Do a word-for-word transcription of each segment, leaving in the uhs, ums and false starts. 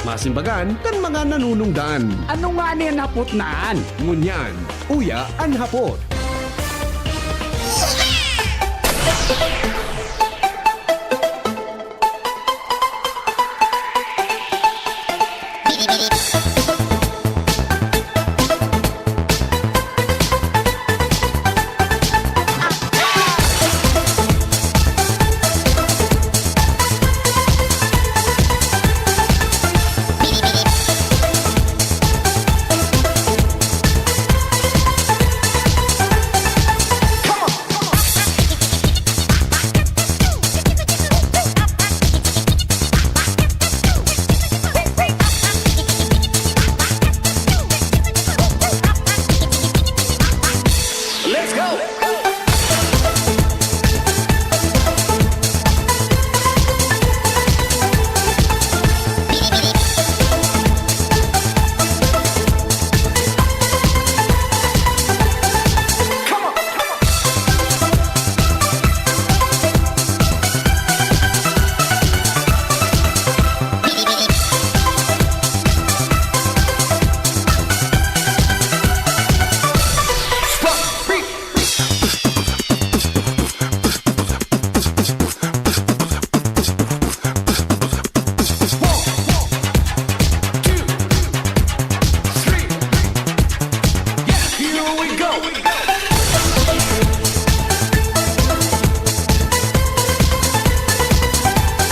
Masimbagan kan mga nanunungdan. Ano nga ni an hapot na an? Ngunyan, uya an hapot.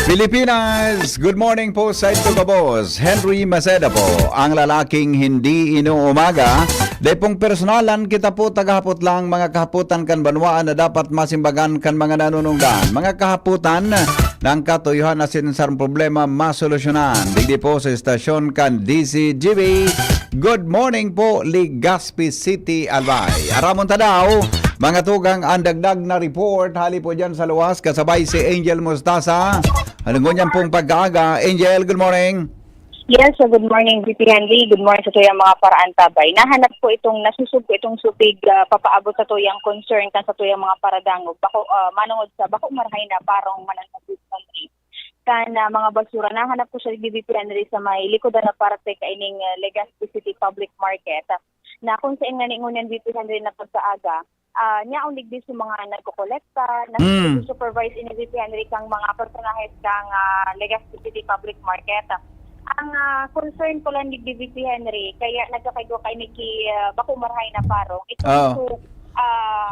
Pilipinas, good morning po sa inyo, kabos. Henry Maceda po, ang lalaking hindi inuumaga. Dai pong personalan, kita po tagahapot lang, mga kahapotan kan banwaan na dapat masimbagan kan mga nanunungdan. Mga kahapotan, nang katuyohan asin sarong problema masolusyonan. Digdi po sa estasyon kan D Z G B. Good morning po, Legazpi City, Albay. Aramon ta daw, mga tugang, ang dagdag na report hali po dyan sa luwas, kasabay si Angel Mostaza. Ano ngunyan pong pagkaaga? Angel, good morning. Yes, so good morning, V P Henry. Good morning sa tuyang mga paraantabay. Nahanap ko itong, nasusog ko itong supig, ah, papaabot sa tuyang concern kan sa tuyang mga paradangog. Bako, ah, manungod sa bako marahay na parong mananapit kan, ah, mga basura. Nahanap ko siya, V P Henry, sa may likodan na parte kaining, ah, Legazpi City Public Market, ah, na kung saan nga ni ngunyan, V P Henry, na pagkaaga, ah, nyaon digdi sa mga nagkokolekta, na Mm. nagsusupervise ini, V P Henry, kang mga personahes kang, ah, Legazpi City Public Market. Ang, ah, concern ko lang digdi, V P Henry, kaya nagkakaigwa kay Nikki, ah, bako marahay na parong. Ito Oo. Ito, ah,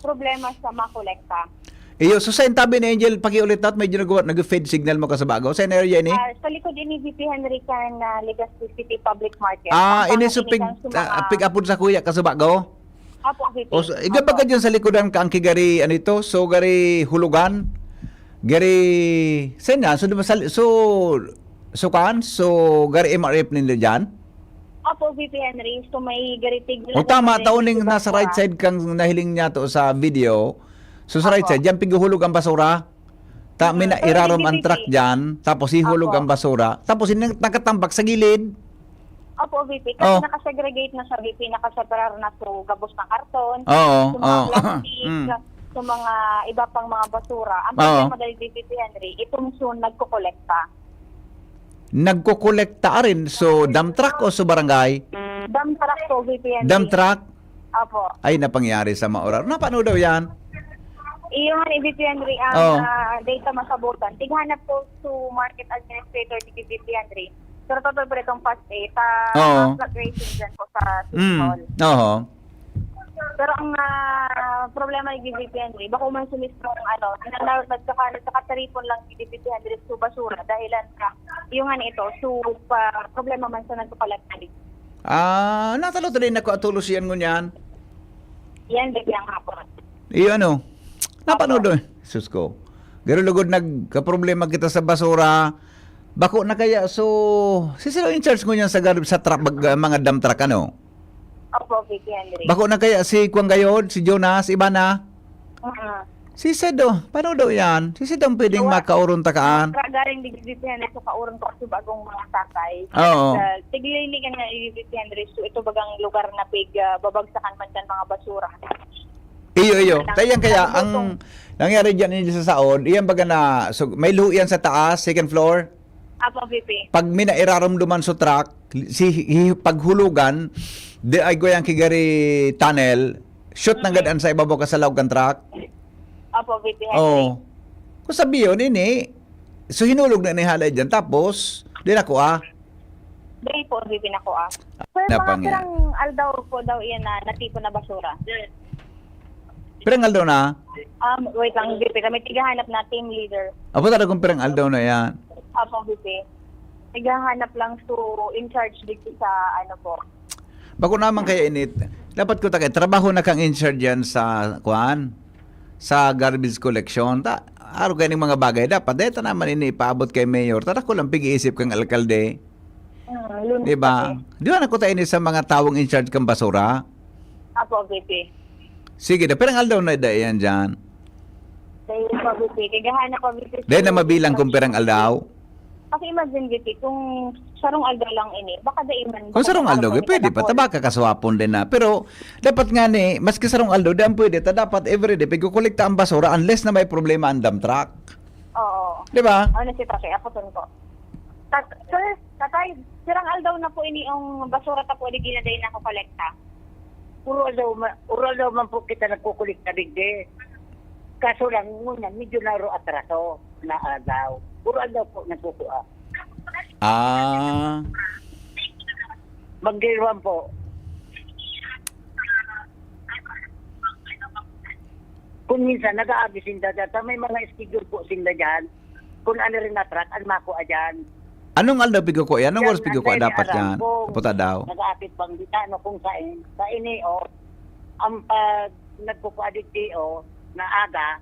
problema sa makolekta. Iyo, so sa intabi ni Angel, pakiulit na, medyo nag-, nag-fade signal mo, Kasubago. Sa area ini? Ah, sa likod ini, V P Henry, kan, ah, Legazpi City Public Market. Ah, Ang ini pangalan supig, ini kan sa mga ah, pig-apod sa kuya, Kasubago? Apo, V P. O, so, iga Apo. Baga dyan sa likodan ka ang kigari, ano ito? So, gari hulugan? Gari, saan na? So, di ba sa, so, so, kan? So, gari M R F ninda dyan? Opo, V P Henry. So, may gari tig-, O, ano tama, pa rin, taon ning nasa right side kang nahiling niya to sa video. So, sa right Opo. Side, dyan pighuhulog ang basura. Ta, Mm, mina-, pero irarom ang hindi, truck V P. Dyan, tapos ihulog Opo. Ang basura, tapos yung nakatambak sa gilid. Opo, V P. Kasi Oh. Nakasegregate na siya, V P. Nakaseparar na, so, gabos na karton, Oo, so, mga oo. Plastic, Mm. So, mga iba pang mga basura. Ang Oo. Problema dahil, V P Henry, itong so nagkokolekta. Nagkokolekta rin. So, dump truck o so barangay? Dump truck po, V P Henry. Dump truck? Opo. Ay, napangyari sa Maorar. Napano daw yan? Iyo nga ni V P Henry ang, Oo. Ah, data masabutan. Tighanap po sa market administrator ni V P Henry. Pero totoo po itong past eight, ah, Oo. Mga fluctuation dyan po sa Mm. Season. Oo. Pero ang, ah, problema ni V P Henry, bako man sa mismong, ano, na, na, nagkaka-, nagkakataripon lang si V P Henry sa basura dahilan sa, yung ano ito, so, pa, problema man sa nagpapalatali. Ah, natalo tuloy na ko atulos yan ngunyan. Yan, biglang hapon. Iyo, ano? Napanood Opo. Doon. Sus ko. Garo lugod nagkaproblema kita sa basura. Bako na kaya, so, si sino in charge ngunyan sa garib sa truck, bag-, mga dump truck, ano? Opo, V P Henry. Bako na kaya si Kuwang Gayod, si Jonas, iba na? Mm. Si Sed, oh, paano daw yan? Si Sed ang pwedeng Gawa. Makauron takaan? Tra-, galing di V P Henry, so kauron ko kasi bagong mga sakay. Oo. Sa, tigliligan nga ni V P Henry, so ito bagang lugar na pig, ah, babagsakan man dyan mga basura. Iyo, iyo. Lang, Kaya, kaya, sabi ko ang itong nangyari dyan, yung sa saod, iyan baga na, so, may luho yan sa taas, second floor? Apo, V P. Pag may nairaromdoman sa truck, si hi- paghulugan, di ay guyang kigari tunnel, shoot na Mm. gad an sa ibabaw ka sa laog kan truck. Apo, V P Henry. Oo. Kung sabiyon, ini, so hinulog na ni halay dyan, tapos, di na ko ah. Dili po, V P na ko ah. Sir, mga Napangya. pirang aldaw po daw iyan na natipon na basura? Pirang aldaw na? Um, wait lang, V P. Kami tigahanap na team leader. Apo, talagang pirang aldaw na yan. Apo, V P. Tigahanap lang to in charge dito sa ano po. Bako naman kaya init. Dapat ko takay, trabaho na kang in charge yan sa, kuan, sa garbage collection. Ta, aro kayo ng mga bagay. Dapat, dito naman ini ipaabot kay mayor. Tara ko lang pig-iisip kang alkalde. Mm, lunes Di ba? pa Di ba na ko tayo ini sa mga tawong in charge kang basura? Apo, V P. Sige, da, pirang aldaw na da yan dyan? Dahil pa, V P. Kagahan ako, V P. Dahil na mabilang kung pirang aldaw? Kasi imagine, V P, kung sarong aldaw lang ini, baka dai man, Kung baka sarong dai aldaw, araw pwede pa. Tabaka kaswapon din na. Pero, dapat nga ni, maski sarong aldaw, di ang pwede. Ta dapat everyday, pagkukulikta ang basura unless na may problema ang dump truck. Oo. Di ba? Ano si tatay? Ako po. Tat-, sir, tatay, sirang aldaw na po ini ang basura ta po, di ginadain ako kolekta. Puro aldaw, ma-, puro aldaw man po kita nagkukulikta digdi. Kaso lang, ngunyan, medyo naro atraso na aldaw. Puro aldaw po nagkukuha. Ah. Magdiriwan po. Kung minsan, nag-aagi sinda dyan. May mga schedule po sinda dyan. Kung ano rin na truck, ang makuha dyan. Anong aldaw pigkukuha yan? Anong Yan, oras pigkukuha ang dapat alam yan? ko. Puta daw. Nag-aapit bang dito, ano, kung saan. Sa ini, oh, ang pag nagkukuha digdi, oh, na aga,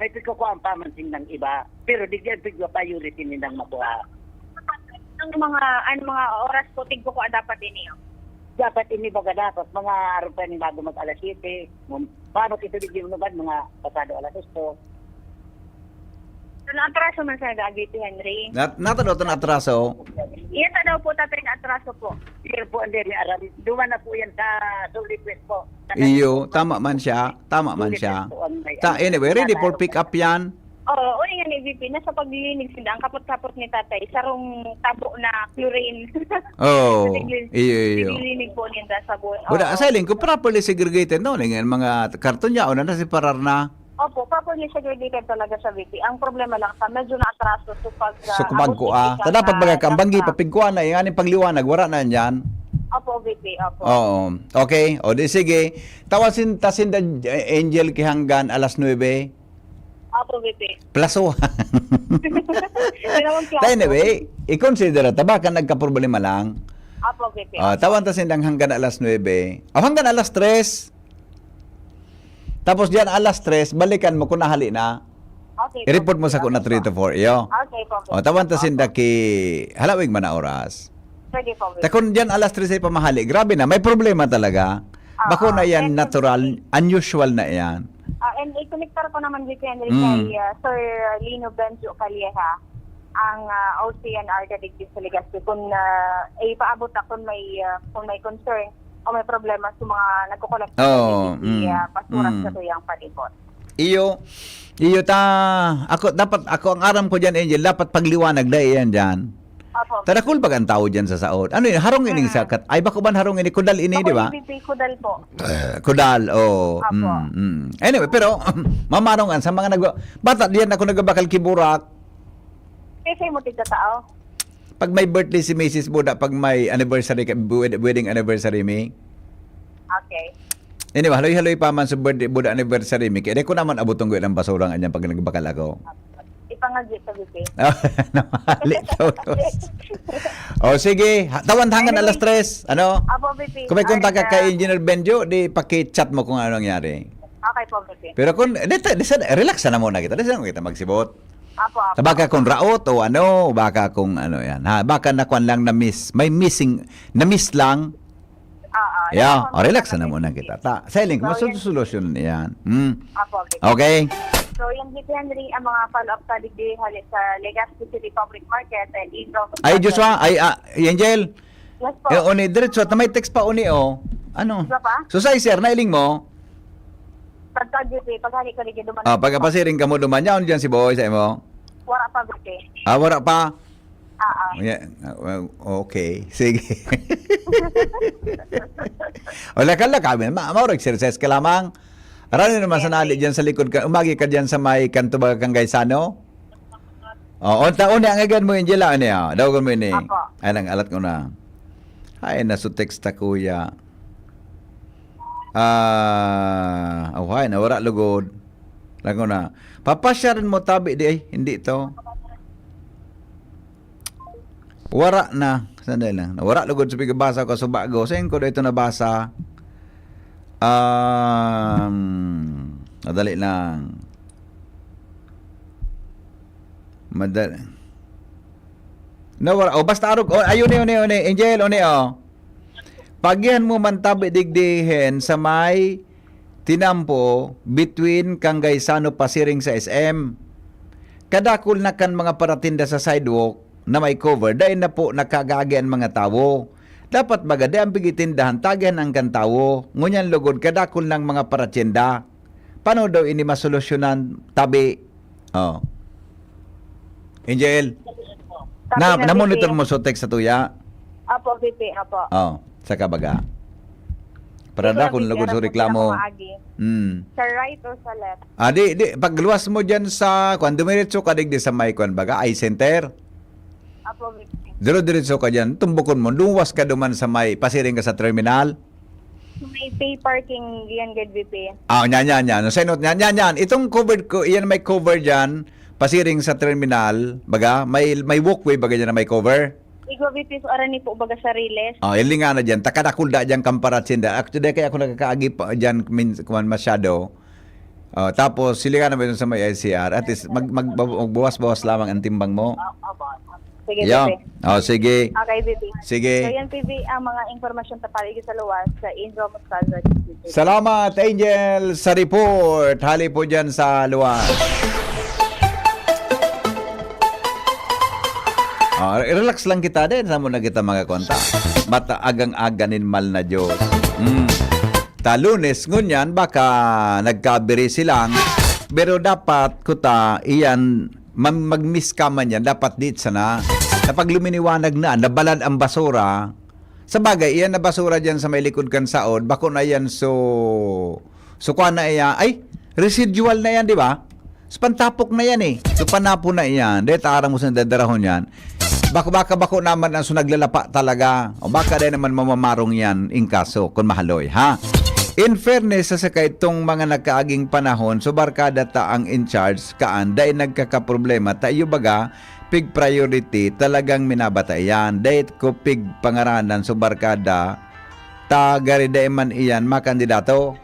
may pigkukuha ang pamansin ng iba. Pero di yan pigwa priority nilang makuha. Ang mga, ang mga oras po, tigkukuha dapat ini, oh. Dapat ini baga dapat, mga araw pa ni bago mag alas siyete. Paano kita di yung lugar, mga pasado alas otso? So, naatraso man sa Davite, Henry. Nat-, natado ito na atraso? Iya ta daw po, tatay, na atraso po. Pero po, hindi, may aram. Duman na po yan sa Solid West po. Sa Iyo, Kalimutan tama po. man siya. Tama man Solid siya. West po ang may Ta, ano, anyway, ready for natago pick up yan? Oo, uy nga ni V P, nasa paglilinig sila. Ang kapot-kapot ni tatay, sarong tabo na chlorine. Oo, Naglil-, iyo, iyo. naglilinig po ninda sa buwan. Wala, Oo. sa iling ko, properly segregated, no? Ning mga karton niya, o na, nasiparar na. Opo, properly segregated talaga sa V P. Ang problema lang sa medyo naatraso, so pag, So, ah, kumagko, abot ah. fifty Ta, dapat ka baga ka, ang banggi, na. papigkuha na, yung aning pagliwanag, wala na yan. Opo, V P, opo. Oo. Okay. O, di sige. Tawasin, tasin da, eh, Angel, kihanggan alas nuebe. Opo, V P. Plus one. Yun naman, plus Ta, anyway, i-consider ta, baka nagkaproblema lang. Opo, V P. Ah, Opo. tawan ta sindang hanggan alas nuebe. O, hanggan alas tres. Tapos diyan alas tres, balikan mo kung nahali na. Okay po. I-report mo sa ko na Okay po. three to four, iyo. Okay po, O, tawan ta Opo. sinda ki halawig man na oras. Pwede po, Ta V P. kung diyan alas tres ay pamahali, grabe na, may problema talaga. Ah, Bako na ah, yan and natural, unusual na yan. Ah, and ikonektar ko naman dito yan Mm. kay, ah, Sir Lino Benjo Calleja, ang, ah, O C N R ka digdi sa Legazpi. Kung, ah, ipaabot na kung may, ah, kung may concern o may problema sa mga nagko-collect Oo, ng P P T, mm, ah, basura mm. sa tuyang palibot. Iyo, iyo ta, ako, dapat, ako ang aram ko diyan, Angel, dapat pagliwanag na iyan diyan. Opo. Tarakol pag ang tao diyan sa saod. Ano yun? Harong ining Mm. sa kat-, ay, bako ban harong ini? Kudal ini, Ako di ba? yung V P, Kudal po. Eh, Kudal, oo. Opo. Mm, mm. Anyway, pero, mamarong an sa mga nag-, bata, diyan ako nagbakal kiburak. Kasi mo tigtatao? Pag may birthday si misis Buda, pag may anniversary, ka-, wed-, wedding anniversary mi. Okay. Anyway, haloy-haloy pa man sa birthday, Buda anniversary mi. Kaya di ko naman abutong ko ilang basura nga niyan pag nagbakal ako. Ipangagi sa V P. Namali, todos. O, sige. Ha-, tawan hangan Anyway. alas tres. Ano? Apo, V P. Kung may Ay, kontak ka ah, kay Engineer Benjo, di paki-chat mo kung ano nangyari. Okay po, V P. Pero kung, di, di, di, relax na muna kita. Di, di kita magsibot. Apo, apo. Baka kung raot o ano, baka kung ano yan. Ha, baka nakuan lang na miss. May missing, na miss lang. Oo, Yeah, relax na muna kita. Ta, sa iling, So, yan. Solusyon na yan. Hmm. Apo, okay. Okay. So, yan, V P Henry, ang mga follow-up sa digdi hali sa Legazpi City Public Market and Igro. Ay, Joshua, ay, ah, Angel. Yes po. Eh, oni, diretso, ta may text pa oni, oh. Ano? Iba pa? So, sa sir, nailing mo? Pagka, V P, paghali ko, di duman. Ah, pagkapasiring ka mo duman, yaon dyan si Boy sa imo? Wala pa, V P. Ah, wala pa? Oo. Yeah, uh, okay. Sige. Wala ka lang kami. Ma maurag exercise ka lamang. Arani naman sa nali dyan sa likod ka. Umagi ka dyan sa may kanto baga kang Gaisano? Oh, unta, uni ang agan mo, Angela, ano ya? Dawagon mo ini. Apo. Ay, nang alat ko na. Ay, nasu-text ta, kuya. Ah, oh, ay, nawara lugod. Lang ko na. Papasyarin mo tabi di, ay, hindi to. Wara na. Sandali lang. Nawara lugod sa pigabasa ko sa bago. Saan ko dito nabasa? Um, madali lang. Madali. Nawara. Oh, basta arog. Oh, ayun, yun, yun, yun. Angel, yun, oh. Pagihan mo man tabi digdi hen sa may tinampo between Kanggaysano pasiring sa S M. Kadakul na kan mga paratinda sa sidewalk na may cover, dai na po nakagagi an mga tawo. Dapat baga di ang pigitindahan tagihan ang kan tawo, ngunyan lugod kadakul ng mga paratinda. Paano daw ini masolusyonan, tabi? Oh. Angel, Sabi na, na, na-monitor V P. Mo sa text sa tuya? Apo, V P, apo. Oh, sa kabaga. Para Ikaw, dakon V P, lugod sa aram ko reklamo. Pinakamaagi. Mm. Sa right or sa left? Ah, di, di, pagluwas mo dyan sa, kwan, dumiretso ka digdi sa may, kwan, baga, eye center. Apo, V P. Dire-diretso ka dyan, tumbukon mo, luwas ka duman sa may, pasiring ka sa terminal. May pay parking yan, good V P. Ah, yan, yan, yan. Sa inot, yan, yan, yan. Itong covered ko, yan may cover dyan, pasiring sa terminal, baga, may, may walkway, baga dyan na may cover. Igwa V P, so arani po, baga sa Riles. Ah, ilingan na dyan. Takadakulda dyan, kamparatsinda. Actually, kaya ako nakakaagi pa dyan, min, kuman masyado. Ah, tapos, silingan na ba yun sa may I C R? At least, mag, mag, magbawas-bawas lamang ang timbang mo. Ah, ah, boss. Sige, Yo. Pepe. Oh, sige. Okay, Pepe. Sige. So, yan, Pepe, ang mga impormasyon ta paligid sa luwas sa Angel Moscalzo. Salamat, Angel, sa report. Hali po dyan sa luwas. Ah, relax lang kita din. Sa muna kita mga konta. Mata agang-aga nin mal na Diyos. Mm. Ta Lunes, ngunyan, baka nagkabiri silang. Pero dapat, kuta, iyan, mam-, mag-miss ka man yan, dapat di sana. Kapag luminiwanag na, nabalad ang basura, sa bagay, iyan na basura dyan sa may likod kan saod, bako na yan, so, so, kuha na iya, ay, residual na yan, di ba? So, pantapok na yan eh. So, panapon na iyan. Dahil taarang mo sa dadarahon yan. Bako, baka bako naman ang so naglalapa talaga. O baka dahil naman mamamarong yan, ingkaso, kung mahaloy, ha? In fairness, sa, sa kaitong mga nakaaging panahon, so barkada ta ang in charge, kaan, dai nagkakaproblema, ta iyo baga, pig priority, talagang minabata iyan. Dai ko pig pangaranan, so barkada, ta gari dai man iyan makandidato.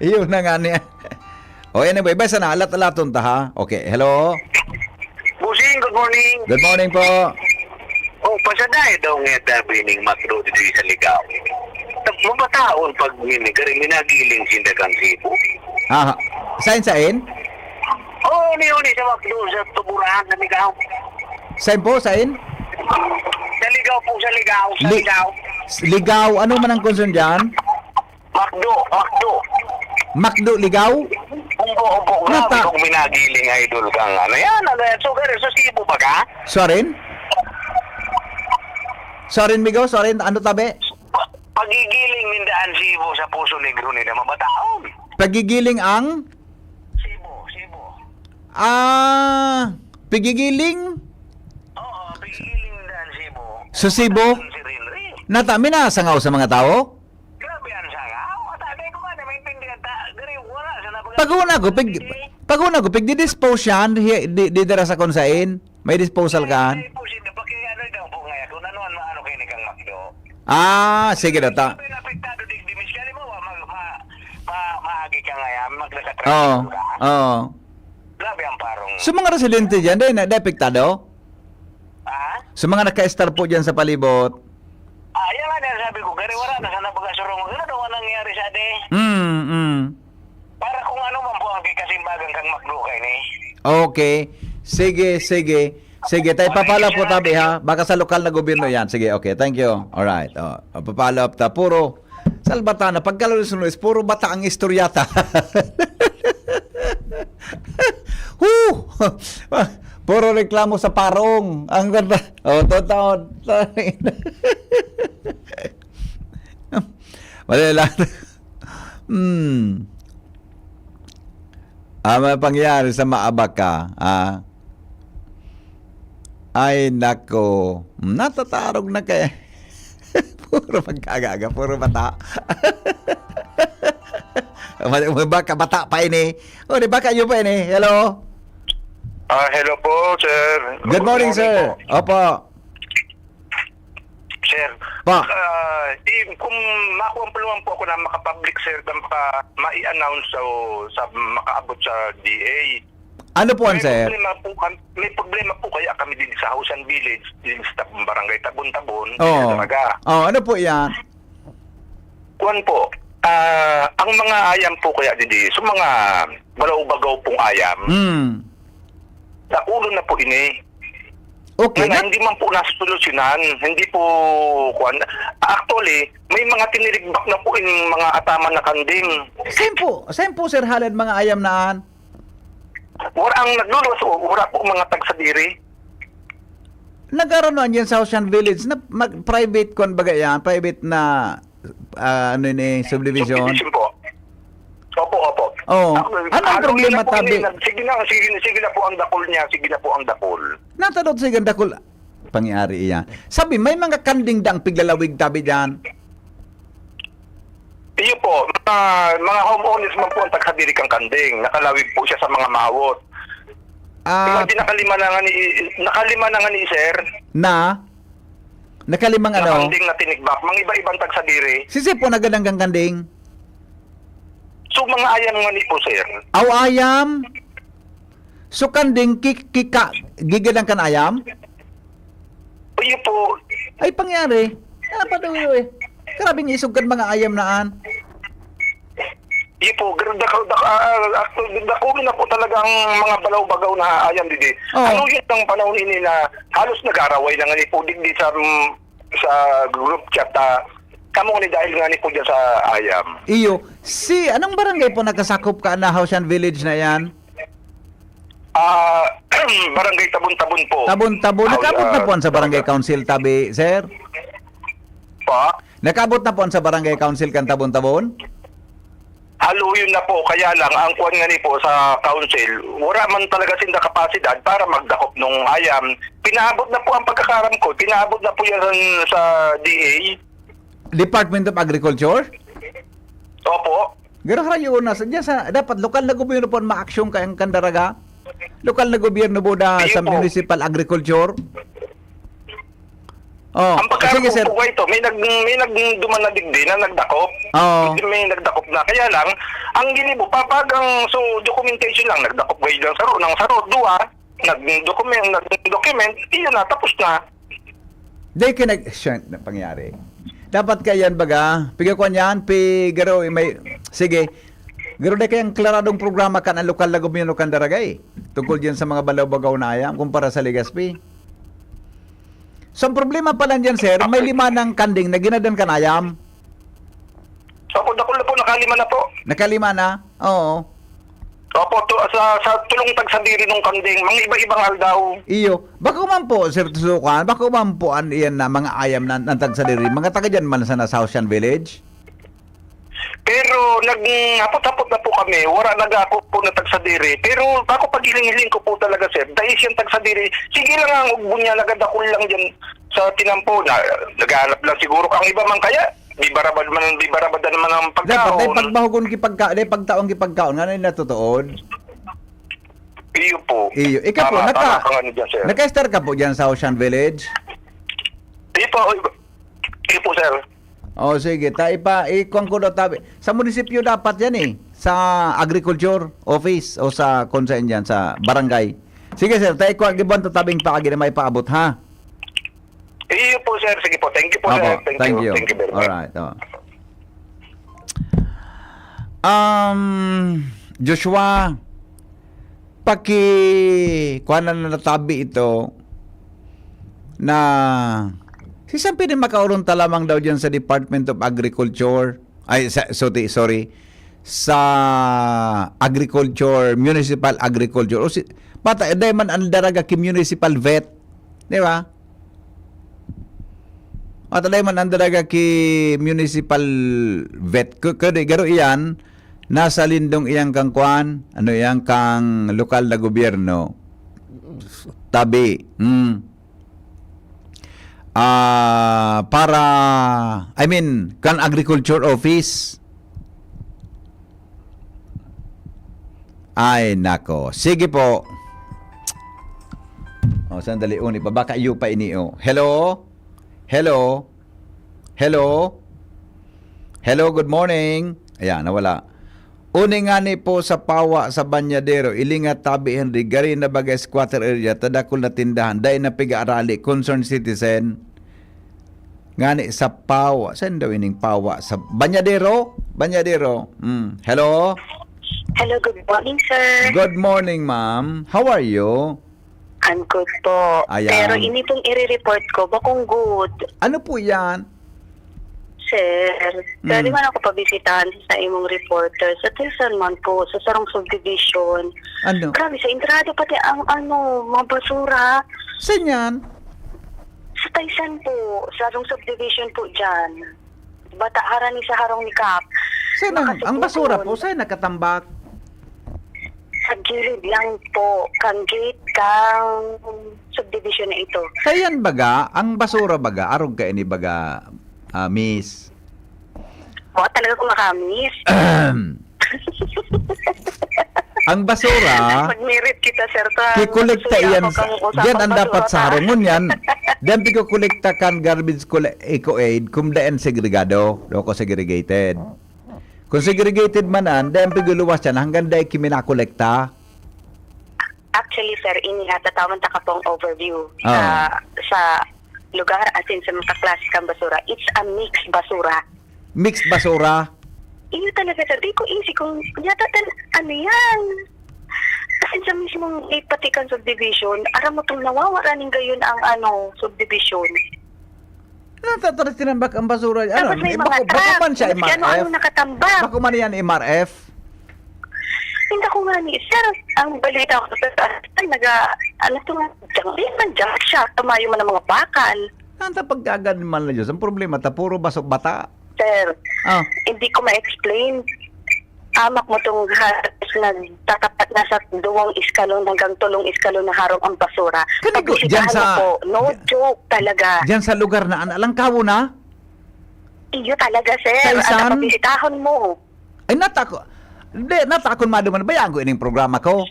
Iyo na nga niya. O anyway, basta na, alat-alaton ta ha. Okay, hello? Bossing, good morning. Good morning po. Oh, pasadahe daw nga tabi ning McDo dito sa Ligao. Tap-, mabataon pag mini, kari minagiling sinda kang Cebu. Aha. Sain, sain? Oh, ni, ni sa McDo sa Tuburahan sa Ligao. Sain po, sain? Sa Ligao po, sa Ligao, sa Li-, Ligao. Ligao, ano man ang concern dyan? McDo, McDo. McDo, Ligao? Umbo, umbo. Grabe Nata- kung minagiling, idol, kang ano yan, ano yan. So, gari, sa Cebu ba ka? Sorin? Sorin, Migo? Sorin, ano tabi? Pa-, pagigiling nindaan Cebu sa Poso Negro nila, mabataon. Pagigiling ang? Cebu, Cebu. Ah, pigigiling? Oo, pigigiling nindaan Cebu. Sa Cebu? Mabataon si Rinri. Nata, minasangaw sa mga tao? Grabe ang sangaw. At sabi ko nga, na maintindihan ta, gari, wala sa nabaga-, Paghuna ko, pig-, paghuna ko, pigdi-dispose yan, hi-, di, di dira sa kung sain. May disposal ka? Ay, po, sige, paki-, ano daw po ngayon, kung ano, ano, ano kayo ni Kang Macdo. Ah, sige, data. Sabi na apektado di, di, Miss Kelly mo, ma-, ma-, ma-, maagi ka ngayon, maglakad Oo, ka. Oo. Grabe ang parong So, mga residente dyan, di na, di apektado? Ha? Sa mga naka-estar po dyan sa palibot? Ah, yan nga din, sabi ko, gari wala na, sana pagkasurong, ano daw ang nangyari sa ade? Mm, mm. Para kung ano man po ang kikasimbagan kang Macdo kay ni. Okay. Sige, sige. Sige, tayo papala po tabi ha. Baka sa lokal na gobyerno yan. Sige, okay. Thank you. Alright. Oh, papala up ta. Puro salbatana. Pagkalalos-lunos, puro bata ang istoryata. Huh! Puro reklamo sa parong. Ang ganda. Oh, totoo. Mali lang. Hmm. Ah, may pangyari sa maabak ka, ah. Ay, nako. Natatarog na kaya. Puro magkagaga, puro bata. Baka bata pa ini. O, di ba kayo pa ini? Hello? Ah, hello po, sir. Good morning, sir. Po. Opo. Sir, Pa. Ah, eh, kung makuha po naman po ako na makapublic, sir, na maka, mai-announce sa, sa makaabot sa D A. Ano po, May sir? problema po, kam- may problema po kaya kami din sa Hausan Village, din sa Tab- Barangay Tabon-Tabon, Oo. talaga. Oh, ano po yan? Kuwan po, ah, ang mga ayam po kaya didi, so mga balaw-bagaw pong ayam, Hmm. nakulong na po ini. Okay. Kaya Na, hindi man po nasusolusyonan, hindi po, kuwan. Actually, may mga tinirigbak na po in mga ataman na kanding. Saan po? Saan po, sir, halad mga ayam naan? Wala ang nagluluwas, wala po mga tagsadiri. Nagkaroon na yan sa Hausan Village na mag, private, kwan baga yan, private na, ah, ano ni, subdivision. Subdivision po. Opo, opo. Oo. Ako, Anong ano problema, na po tabi? ini, nag- sige na, sige, sige na po ang dakol niya, sige na po ang dakol. Natadot sa ganda ko, pangyari iyan. Sabi, may mga kanding dang piglalawig tabi dyan. Iyo po, mga, mga homeowners man po ang tagsadiri kang kanding. Nakalawig po siya sa mga mawot. Ah, Imagine, nakalima na nga ni, nakalima na nga ni sir. na? Nakalimang Na ano? Kanding na tinigbak. Mga iba-ibang tagsadiri. Sisi po nagadanggang kanding. So, mga ayam nga ni po, sir. Aw ayam. So kanding ki, kika, gigadang kan ayam? Iyo po, Ay pangyari. Ano pa daw yun eh? Grabing isog kan mga ayam naan. iyo po, gra- dako, dako, ah, actually, dako na po talaga ang mga balaw-bagaw na ayam didi. Oo. Ano yun ang panahon ini na halos nag-aaraway na nga ni po digdi sa, mm, sa group chat, ah, kamo ni dahil nga ni po dyan sa ayam. Iyo. Si, anong barangay po nakasakop ka na Hausan Village na yan? Ah, barangay Tabon-Tabon po. Tabon-Tabon. Nakaabot na po sa barangay Ah, council tabi, sir? Pa? Nakaabot na po sa barangay council kan Tabon-Tabon? Haluyon na po, kaya lang, ang kuwan nga ni po sa council, wala man talaga sinda kapasidad para magdakop nung ayam. Pinaabot na po ang pagkakaram ko, pinaabot na po yan sa, sa D A. Department of Agriculture? Opo. Garo rayo na sa, diyan sa, dapat lokal na gobyerno po ang maaksyon kayang kandaraga. Lokal na gobyerno po da Iyo sa po. Municipal Agriculture. Oh, Ang pagkaram sige, ko sir. po ito, may, nag, may nagduman na digdi na nagdakop. Oo. May nagdakop na. Kaya lang, ang ginibo, papagang, so, documentation lang, nagdakop kayo ng saro, ng saro, duwa, nag-document, nag-document, iyon na, tapos na. Di ka nag-, siya na pangyari. Dapat ka yan baga, piga ko niyan, pi, garo, may, sige. Garo di kayang klaradong programa kan ang lokal na gobyerno kan daragay. Tungkol diyan sa mga balaw-bagaw na ayam kumpara sa Legazpi. So, ang problema pala diyan, sir, may lima ng kanding na ginadan kan ayam. So, ako, dakol na po, nakalima na po. Nakalima na? Oo. Opo, to, sa, sa tulong tagsadiri ng kanding, mga iba-ibang aldaw. Iyo. Bako man po, Sir Tusukan, bako man po an iyan na mga ayam na, ng tagsadiri. Mga taga dyan man sa Nasausian Village? Pero nag-hapot-hapot na po kami, wala nag-ako po na tagsadiri. Pero ako paghiling-hiling ko po talaga, sir, dahil siyang tagsadiri, sige lang ang ugbo niya, nagadakol lang dyan sa tinampo na naghahanap lang siguro. Ang iba man kaya, di barabad man, di barabad naman ang Dapat, dahil pagkaon. pagbahugon ki pagka, dahil pagtaon ki pagkaon, nga na yung natutuon. Iyo po. Iyo. Ikaw po, Tama, naka, tama ka nga dyan, sir. naka-star ka po dyan sa Ocean Village? Iyo po, iyo po, sir. O sige, ta ipa, ikuan ko daw tabi. Sa munisipyo dapat yan eh. Sa agriculture office o sa kung saan yan, sa barangay. Sige sir, ta ikuan, gibuan ta tabing paagi na may paabot ha. Iyo po, sir. Sige po. Thank you po, Opo, sir. Thank, thank you. you. Thank you very much. Alright, oh. Um, Joshua, paki, kuha na natabi ito na si San Pedro Macaoron ta lamang daw dyan sa Department of Agriculture. Ay, sa, sorry, sorry. sa agriculture, municipal agriculture. O si, bata, dai man an daraga ki municipal vet. Di ba? Bata, dai man an daraga ki municipal vet. Ku-, kundi garo iyan, nasa lindong iyan kang kwan, ano iyan kang lokal na gobyerno. Tabi. Mm. Ah, para, I mean, kan agriculture office. Ay, nako. Sige po. O, sandali, uni pa. Baka iyo pa ini, o. Hello? Hello? Hello? Hello, good morning. Ayan, nawala. Uni ngani po sa pawa sa banyadero, ilingat tabi Henry, gari na baga squatter area, ta dakul na tindahan, dai na piga-arali, concerned citizen. Ngani sa pawa, saan daw ining pawa? Sa banyadero? Banyadero. Mm. Hello? Hello, good morning, sir. Good morning, ma'am. How are you? I'm good po. Ayan. Pero ini pong i-report ko, bakong good, Ano po yan? sir. Pwede Mm. man ako pabisitahan sa imong reporter. Sa Taysan man po, sa sarong subdivision. Ano? Grabe, sa entrada pati ang ano, mga basura. Saan yan? Sa Taysan po, sa sarong subdivision po dyan. Bata, harani sa harong ni Kap. Saan ang, ang basura po? Saan nakatambak? Sa gilid lang po, kang gate, kang subdivision na ito. Kayan baga, ang basura baga, arog ka ini baga, ah, miss. Wa talaga ko makamis. Ang basura, Mag-merit kita, sir. To, kikolekta suya iyan. ako kang usapan Diyan ang basura, dapat sa ta. harong ngunyan. Diyan pigkukolekta kan garbage kole-, eco aid, kung daan segregado, loko segregated. Kung segregated man an, diyan piguluwas yan hanggang dahil kiminakolekta. Actually, sir, ini ha, tatawan ta ka pong overview Ah. sa, sa lugar, as in sa mga klase kang basura. It's a mixed basura. Mixed basura. Iyo talaga, sir. Di ko easy kung yata tan-, ano yan? As in, sa mismong Ipatikan subdivision, aram mo itong nawawara ning gayon ang ano, subdivision. Natataras tinambak ang basura. Tapos Ano, may eh, mga bako, bako truck, man siya maski ano-ano M R F. Nakatambak. Bako man yan M R F. Hindi ko nga ni, sir, ang balita ko sa taas, naga, ano to nga, junk, di man junk siya, tumayo man ang mga bakal. Nanta pagkagad man na Diyos. Ang problema, ta puro basok bata. Sir, Ah, hindi ko ma-explain. Amak mo tong halos nagtatapat na sa duwang iskalon hanggang tulong iskalon na harong ang basura. Kani ko, Pabisitahan dyan sa- mo po. No joke talaga. Diyan sa lugar na an Alangkawo na. Iyo talaga, sir. Kaisan? Ano, pabisitahon mo? Ay, natako. Hindi, natakon maduman. Bayaan ko ining programa ko.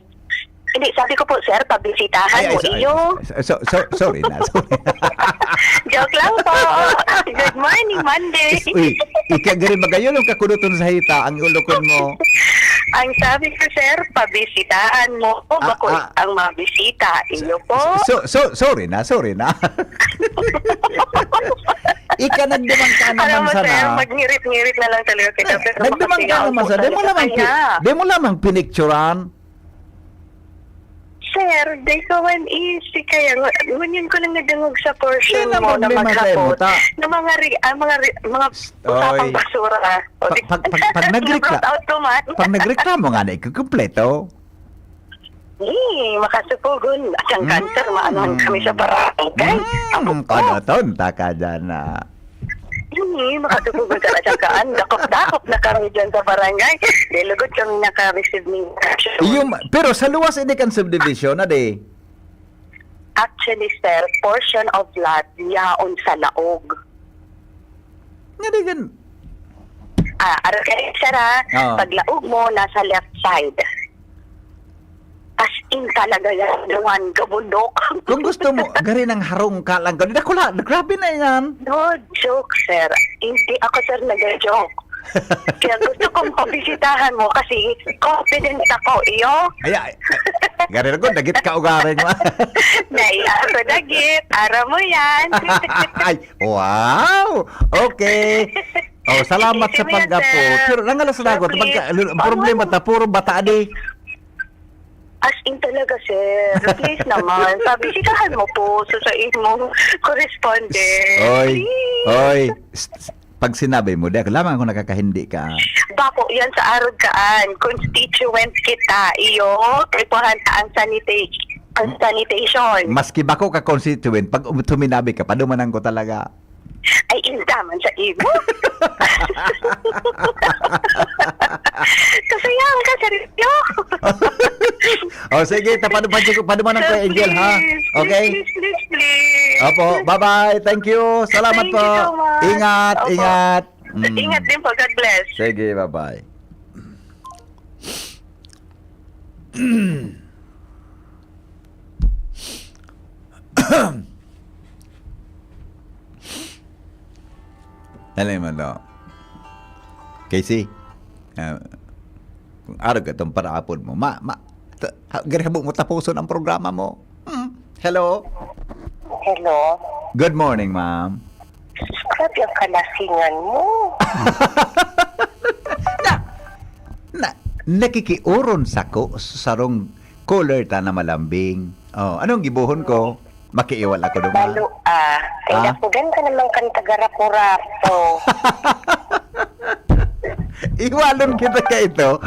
Hindi, sabi ko po, sir, pabisitahan Ay, ay, mo. so- Iyo. so- so- sorry na, sorry. Joke lang po. Good morning, Monday. Is- Uy, ikagari magayon ang kakuduton sa hita, ang ulokon mo. Ang sabi ko, sir, pabisitahan mo. O, Ah, bako ah. ang mabisita. Iyo po. So, so, sorry na, sorry na. Ika nagdumang ka Alam naman mo, sir, sana. Magngirit-ngirit na lang talaga kita. Pero Nagdumang ka makasingaw naman po sana. Di mo talaga lamang, pi- kaya. Di mo lamang pinicturan. Sir, di ko man easy kaya. Ngunyan ko lang nadangog sa portion Yan ang mo na problema sa imo, maghapon. Ta. Na mga, re, ah, mga, re, mga usapang Oy. basura. O, Pag, di, pag, pag, pag nagrekla- na-block out ko man. Pag nagreklamo nga na ikukumpleto. Eh, makasupugon. At ang Mm. cancer, maano kami sa barangay. Mm, kanaton, taka dyan na. Eh, makasupugon sa kasangkaan. Dakop-dakop na kami dyan sa barangay. Di lugod kami naka-receive ng action. Yung, pero sa luwas, hindi kan subdivision, na di? Actually, sir, portion of lot yaon sa laog. Nga di gan... Ah, arog ka, sir, ha? Oo. Paglaog mo, nasa left side. As in talaga yan, gawan, kabundok. Kung gusto mo, gari ng harong ka lang. Gari, dakula, grabe na yan. No joke, sir. Hindi ako, sir, nag-joke. Kaya gusto kong pabisitahan mo kasi confident ako, iyo. Ay, ay, ay. Gari na ko, dagit ka ugaring mo. Naiya ako dagit. Aram mo yan. Ay, wow! Okay. Oh, salamat sa Isipin mo yan, pag-apo. sir. Pero nangalas na ako. Sir, Pagka, please. ang problema, ta, puro bata di. As in talaga, sir. Please naman. Pabisitahan mo po sa, sa imong correspondent. Oy, Please. oy. Pst, pst, pag sinabi mo, di ako lamang ako nakakahindi ka. Bako yan sa Arog Kaan. Constituent kita, iyo. Kay kuhan ta ang sanita-, ang sanitation. Maski bako ka constituent, pag um-, tuminabi ka, padumanan ko talaga. Ay, inda man sa imo. Kasayahan ka, seryo. O, sige, ta-, padu-, padu-, padumanan ko, Angel, ha? Please, Okay? please, please, please. Opo, bye-bye. Thank you. Salamat Thank po. you so much. Ingat, Opo. ingat. Mm. Ingat din po. God bless. Sige, bye-bye. Alam mo, no? Casey, ah, kung arog ka itong paraapod mo, ma-, ma-, ta-, ha-, gari habo mo tapuson ang programa mo. Hmm. Hello? Hello? Good morning, ma'am. Grabe ang kalasingan mo. Na, na, nakikiuron sako sa sarong cooler ta na malambing. Oh, anong gibohon ko? Makiiwal ako duman. Balo, ah. Kay Ah? dakugan ka naman kan taga Rapu-Rapu. Iwalon kita ka ito.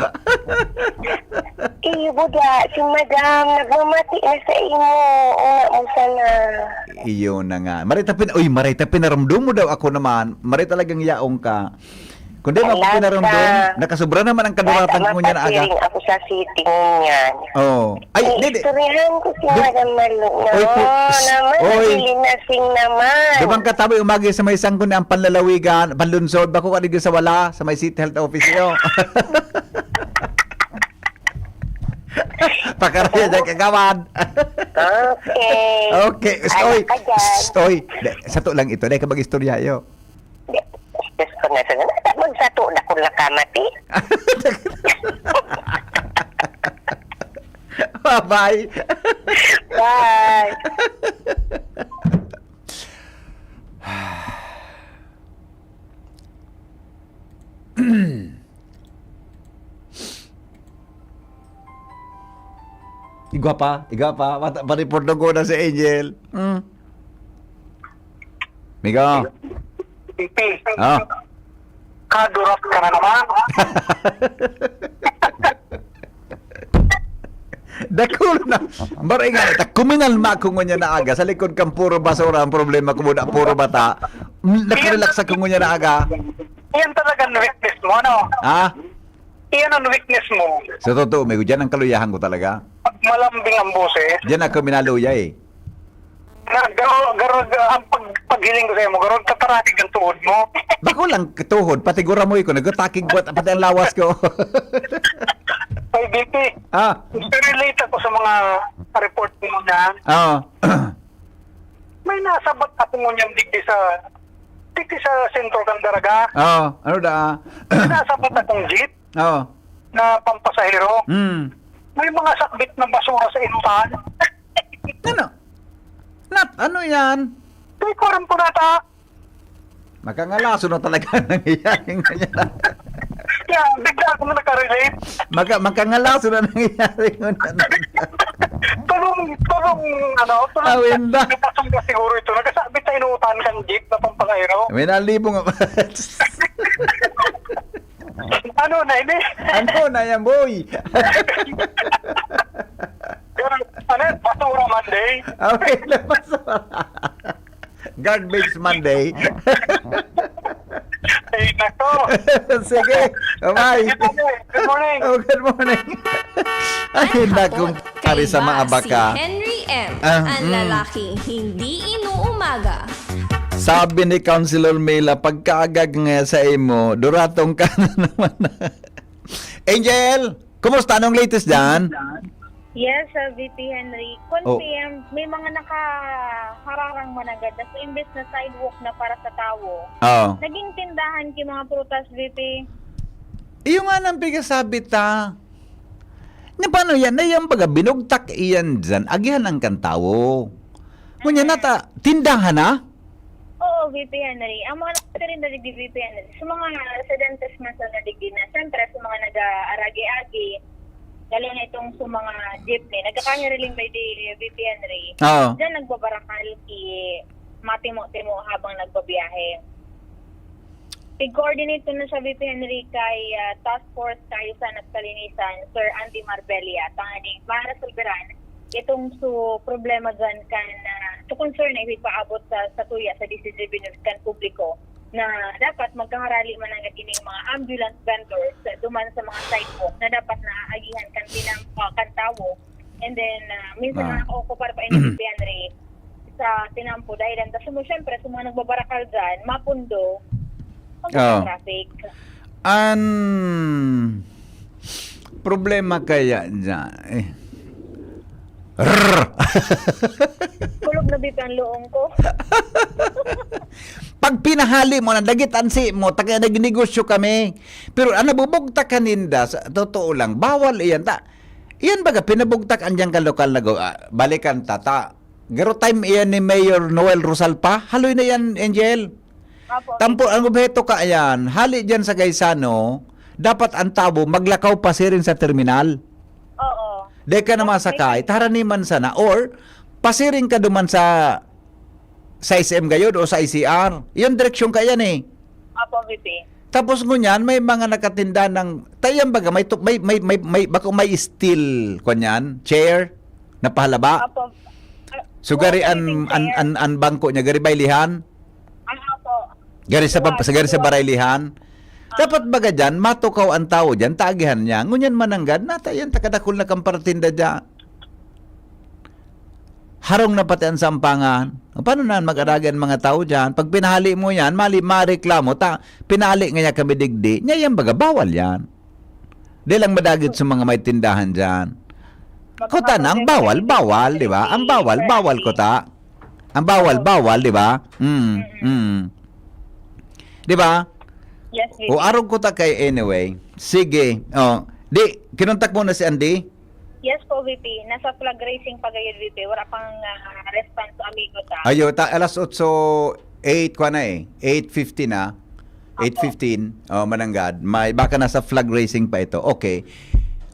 Iyo, buda, si madam, nagmamati na sa imo. Una mo sana. Iyo na nga. Maray ta pin-, uy, maray ta pinaramdom mo daw ako naman. Maray talagang yaong ka. Kung di mo ako Alam pinaramdom, ka. nakasubra naman ang kaduratan Bata, ko niya na aga. mapasiring ako sa city niyan. Oh. Ay, Ay, di, di. istoryahan ko si Dum-, Madam Malu. Oy, No, pu-, s-, naman, oy. naghilinasing naman. Dumang ka tabi, umagi sa may sangko ni ang panlalawigan, panlunsod, bako ka digdi sa wala, sa may City Health Office niyo. Pakaraya dyan, kagawad. Okay. Okay. Pst, Anak oy. ka dyan. Pst, oy. Di, sato lang ito. Di ka mag-istorya, yo. Di, Diyos ko na sana. Nasa magsato na kung nakamati. Bye-bye. Bye. Igwa pa, igwa pa. Mata-, pa-report na ko na si Angel. Hmm. Migo. Pipi. Ah. Kadurat ka na naman. Dakul na. Maray nga, ta-, kuminalma ko ngunyan na aga. Sa likod kang puro basura, ang problema ko muna, puro bata. Mm, nakarelax ako ngunyan na aga. Yan talagang weakness mo, ano? Ha? Iyan ang weakness mo. Sa totoo, may dyan ang kaluyahan ko talaga. Pag malambing ang boses. Diyan ako minaluya eh. Na, garo, garo, ang pag, paghiling ko sa imo, garo, tatarakig ang tuhod mo. Bako lang tuhod, pati guramoy ko, nagtatakig ko, pati ang lawas ko. Ay, B P, Ah, gusto relate ako sa mga report mo na oo. May nasabat ako ngunyan digdi sa, digdi sa sentro kan Daraga. Oo, ano da? May nasabat akong jeep Oo. na pampasahero. Hmm. May mga sakbit na basura sa inutan. Ano? Nat, ano yan? Di ko alam kung nata. Makangalaso na talaga ang nangyayari ngayon. Kaya bigla akong nakarelate. Maka-, makangalaso na nangyayari ngayon. Tulong, tulong, ano, tulong. Awinda. Napasok na siguro ito. Nagkasabit sa inutan kang jeep na pampangayro. May nalibong ako. Ano na ini? Ano na yan, boy? Ano, basura Monday? Okay, labas. Garbage Monday. Ay, nako. Sige, bye-bye. Good morning. Good morning. Oh, good morning. Ay, Ay, nakong hapon, pare sa mga kahiba baka. Si Henry M, Ah, ang mm. lalaking hindi inuumaga. Sabi ni Councilor Mila, "Pagkaagag nga sa imo, duratong ka na naman." Angel, kumusta? Anong latest dyan? Yes, Sir V P Henry. Kun Oh. P M, may mga nakahararang managad. So, imbes na sidewalk na para sa tawo, Oh. naging tindahan ki mga prutas, V P. Iyo nga nang pigasabi ta. Nga paano yan? Na yan baga, binugtak iyan dyan, agihan ang kan tawo. Ngunyan Mm. nata, tindahan na? Oo, V P Henry. Ang mga nagtitinda digdi, V P Henry, sa mga residentes man sa nadigdi na, siyempre, sa mga nag-aaragi-agi, lalo na itong sa mga jeepney, nagkakahiriling by the V P Henry. Oo. Diyan nagbabarakal ki matimo-timo habang nagbabiyahe. Tig-coordinate ko na siya, V P Henry, kay ah, Task Force Kaayusan at Kalinisan, Sir Andy Marbella, tanganing maresolberan itong su problema dyan kan ah, su concern na ipaabot sa satuya sa D C G Binulod kan publiko na dapat magkaharali man ang ining mga ambulance vendors sa duman sa mga sidewalk na dapat naaagihan kan tinang ah, kan tawo. And then ah, minsan Ah. nakakaokupar pa ini si Henry sa tinampo dahil ang dasumo, syempre, sa mga nagbabarakal dyan, mapundo, ang Oo. traffic. An problema kaya dyan, eh. Rrr! Kulog na dito ang luong ko. Pag pinahali mo na, dagit ansi mo, taga nagnegosyo kami. Pero ang nabubugtak kaninda, sa totoo lang, bawal iyan. Ta, iyan baga, pinabugtak ang diyang kalokal na go, ah, balikan tata. Garo time iyan ni Mayor Noel Rosal pa, haloy na yan, Angel. Apo, Tampo, ang obheto ka ayan, hali dyan sa Gaisano, dapat ang tabo maglakaw pasiring sa terminal. Oo. Di ka na Yes, masakay, may taraniman sana, or pasiring ka duman sa, sa S M gayod o sa I C R. Yun, direksyon ka yan eh. Apo, V P. Tapos ngunyan, may mga nakatinda ng, tayang baga, may, tu- may, may, may, may, bako may steel, kanyan, chair, na pahalaba. Apo. Ah, So, gari oo, an, sitting an, chair. an, an bangko niya, gari baylihan? Ano po? Gari sa, Luwag, sa gari sa luwag. baraylihan? Ah. Dapat baga dyan, matukaw ang tao dyan, taagihan niya. Ngunyan mananggad, nata yan, takadakul na kang paratinda dyan. Harong na pati ang sampangan. Paano na mag-aragi ang mga tao dyan? Pag pinahali mo yan, mali, mareklamo, ta, pinahali nga niya kami digdi, niya yan baga, bawal yan. Di lang madagit sa mga may tindahan dyan. Mag- Kota na, ang mag- bawal, bawal, di ba? Ang bawal, Sir bawal, Andy. Kota. Ang bawal, Oo. bawal, di ba? Mm, Mm. mm. Di ba? Yes, V P. O, arog ko ta kay anyway. Sige. Oh, di, kinontak mo na si Andy? Yes po, V P. Nasa flag raising pa gayud, V P. Wala pang ah, response sa amigo ta. Ayo, ta, alas otso, eight kwa na eh. Eight fifteen na. Apo. Eight fifteen. Oh, mananggad. May, baka nasa flag raising pa ito. Okay.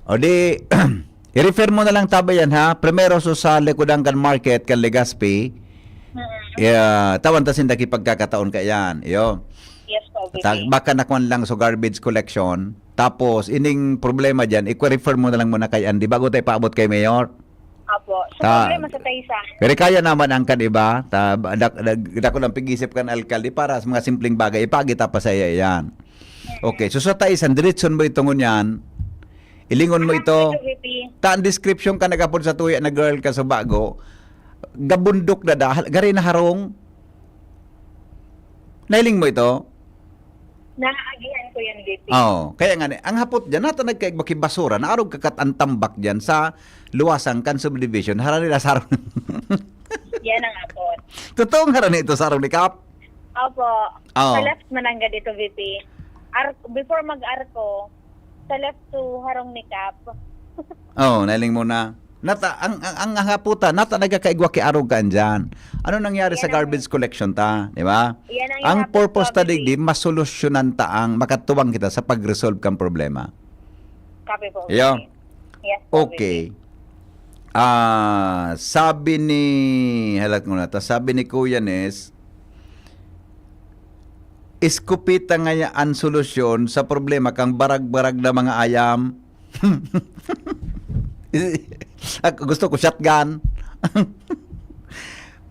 O di, i-refer mo na lang tabi yan, ha? Primero so sa likodan kan market, kan Legazpi. Mm. Yeah, tawan ta sinda kipagkakataon ka yan. Iyo. Yes po, V P. Ta-, baka nakuan lang sa garbage collection. Tapos, ining problema dyan, i-refer mo na lang muna kay Andy bago tayo paabot kay Mayor. Apo. Sa Ta-, problema sa Taysan. Pero kaya naman ang kan iba, ta, dak, dak, dako lang pig-isip kan alkalde para sa mga simpleng bagay, ipagita pa sa iya yan. Mm. Okay, so sa Taysan, diretson mo ito ngunyan, ilingon mo Ano ito, po ito, V P? Ta, ang description ka nagapod sa tuya na girl ka sa bago, gabundok na dahil, gari na harong, Nailing mo ito? Naagihan ko yan, V P. Oo. Kaya nga, ni- ang hapot dyan, nata nagkaigba ki basura, naarog kakat ang tambak dyan sa luwasan kan subdivision. Harani na sarong. Yan ang apot. Totoong harani ito, sarong ni Kap? Opo. Oo. Sa left mananggad ito, V P. Ar- before mag-arko, sa left to harong ni Kap. Oo, nailing mo na. Nata, ang, ang, ang, ang haputa, nata nagkakaigwa ki arog ka andyan. Ano nangyari sa Yan ang garbage collection ta, di ba? Yan ang Ang ihapon purpose ko, ta V P. digdi, masolusyonan ta ang makatuwang kita sa pag-resolve kang problema. Copy po, Iyo. V P. Yes po, Okay. V P. Ah, sabi ni, halat ko na ta, sabi ni Kuya Nes, "Iskupita ngaya an solusyon sa problema kang barag-barag na mga ayam." Ako, gusto ko shotgun.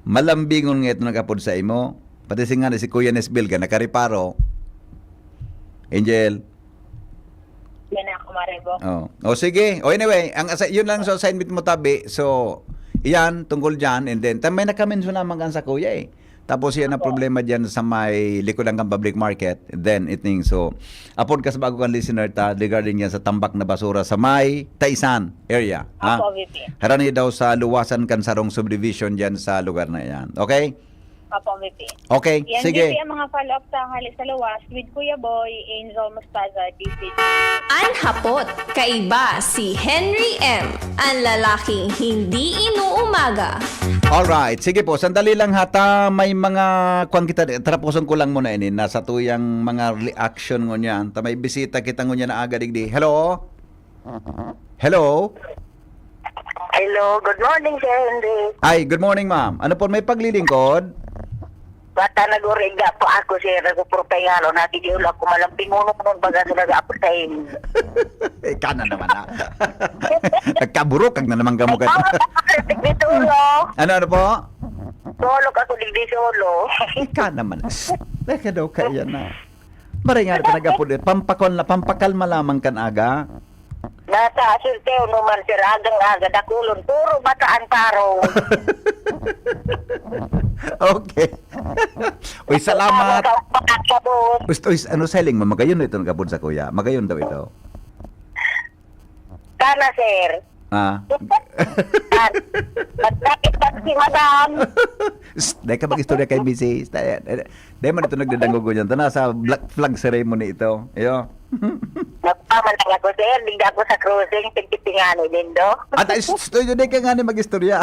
Malambingon nga ito nag-apod sa imo. Pati si nga si Kuya Nesbil ka nakareparo. Angel. Yan ako, Marebo. Oh. O sige. O anyway, ang assi-, yun lang sa assignment mo, tabi. So, iyan, tungkol dyan. And then, ta-, may nakamention naman kan sa kuya eh. Tapos yan ang Opo. problema dyan sa may likodan kan public market. Then, iting, so, apod ka sa bago kang listener ta, regarding yan sa tambak na basura sa may Taisan area. Ha? Opo, V P. Harani daw sa luwasan kan sarong subdivision dyan sa lugar na yan. Okay? Opo, V P. Okay, Yan, sige. V P, ang mga follow-up ta hali sa luwas with Kuya Boy, Angel Mostaza, D C G. An hapot, kaiba si Henry M, an lalaking hindi inuumaga. Alright, sige po, sandali lang ha, ta may mga, kwan kita, tapuson ko lang muna ini, nasa tuyang mga reaction ngunyan, ta may bisita kita ngunyan na aga digdi. Hello? Hello? Hello, good morning, Sir Henry. Ay, good morning, ma'am. Ano po, may paglilingkod? Bata nag-uriga pa ako, sir. Nagpropay nga, no? Nagigil ako, malamping ulo ko nung baga sa nag-aapot sa inyo. Ika na naman, ha? Nagkaburukag na naman gamo ka. Tulog ako, digdi solo. Ano, ano po? Tulog ako, digdi solo. Ika naman. Teka daw, kaya na. Maray nga ka nagapod. Pampakon la, pampakalma lamang kan aga. Nasa asulteo naman, sir. Agang-aga, dakulon. Puro bataan taro. Okay. Uy, salamat. Pakakabot. Gusto is ano selling mo magayon ito nagapod sa kuya. Magayon daw ito. Sana, sir. Ah. Magsakit pa si madam. Shh, dahil ka mag-istorya kay Missus. Dahil dahil man ito nagdadangogo niyan. Ito nasa black flag ceremony ito. Iyo. Nagpamalang ako, sir. Hindi ako sa cruising. Tigtitingani, lindo. At ay, shh, shh, dahil ka nga ni mag-istorya.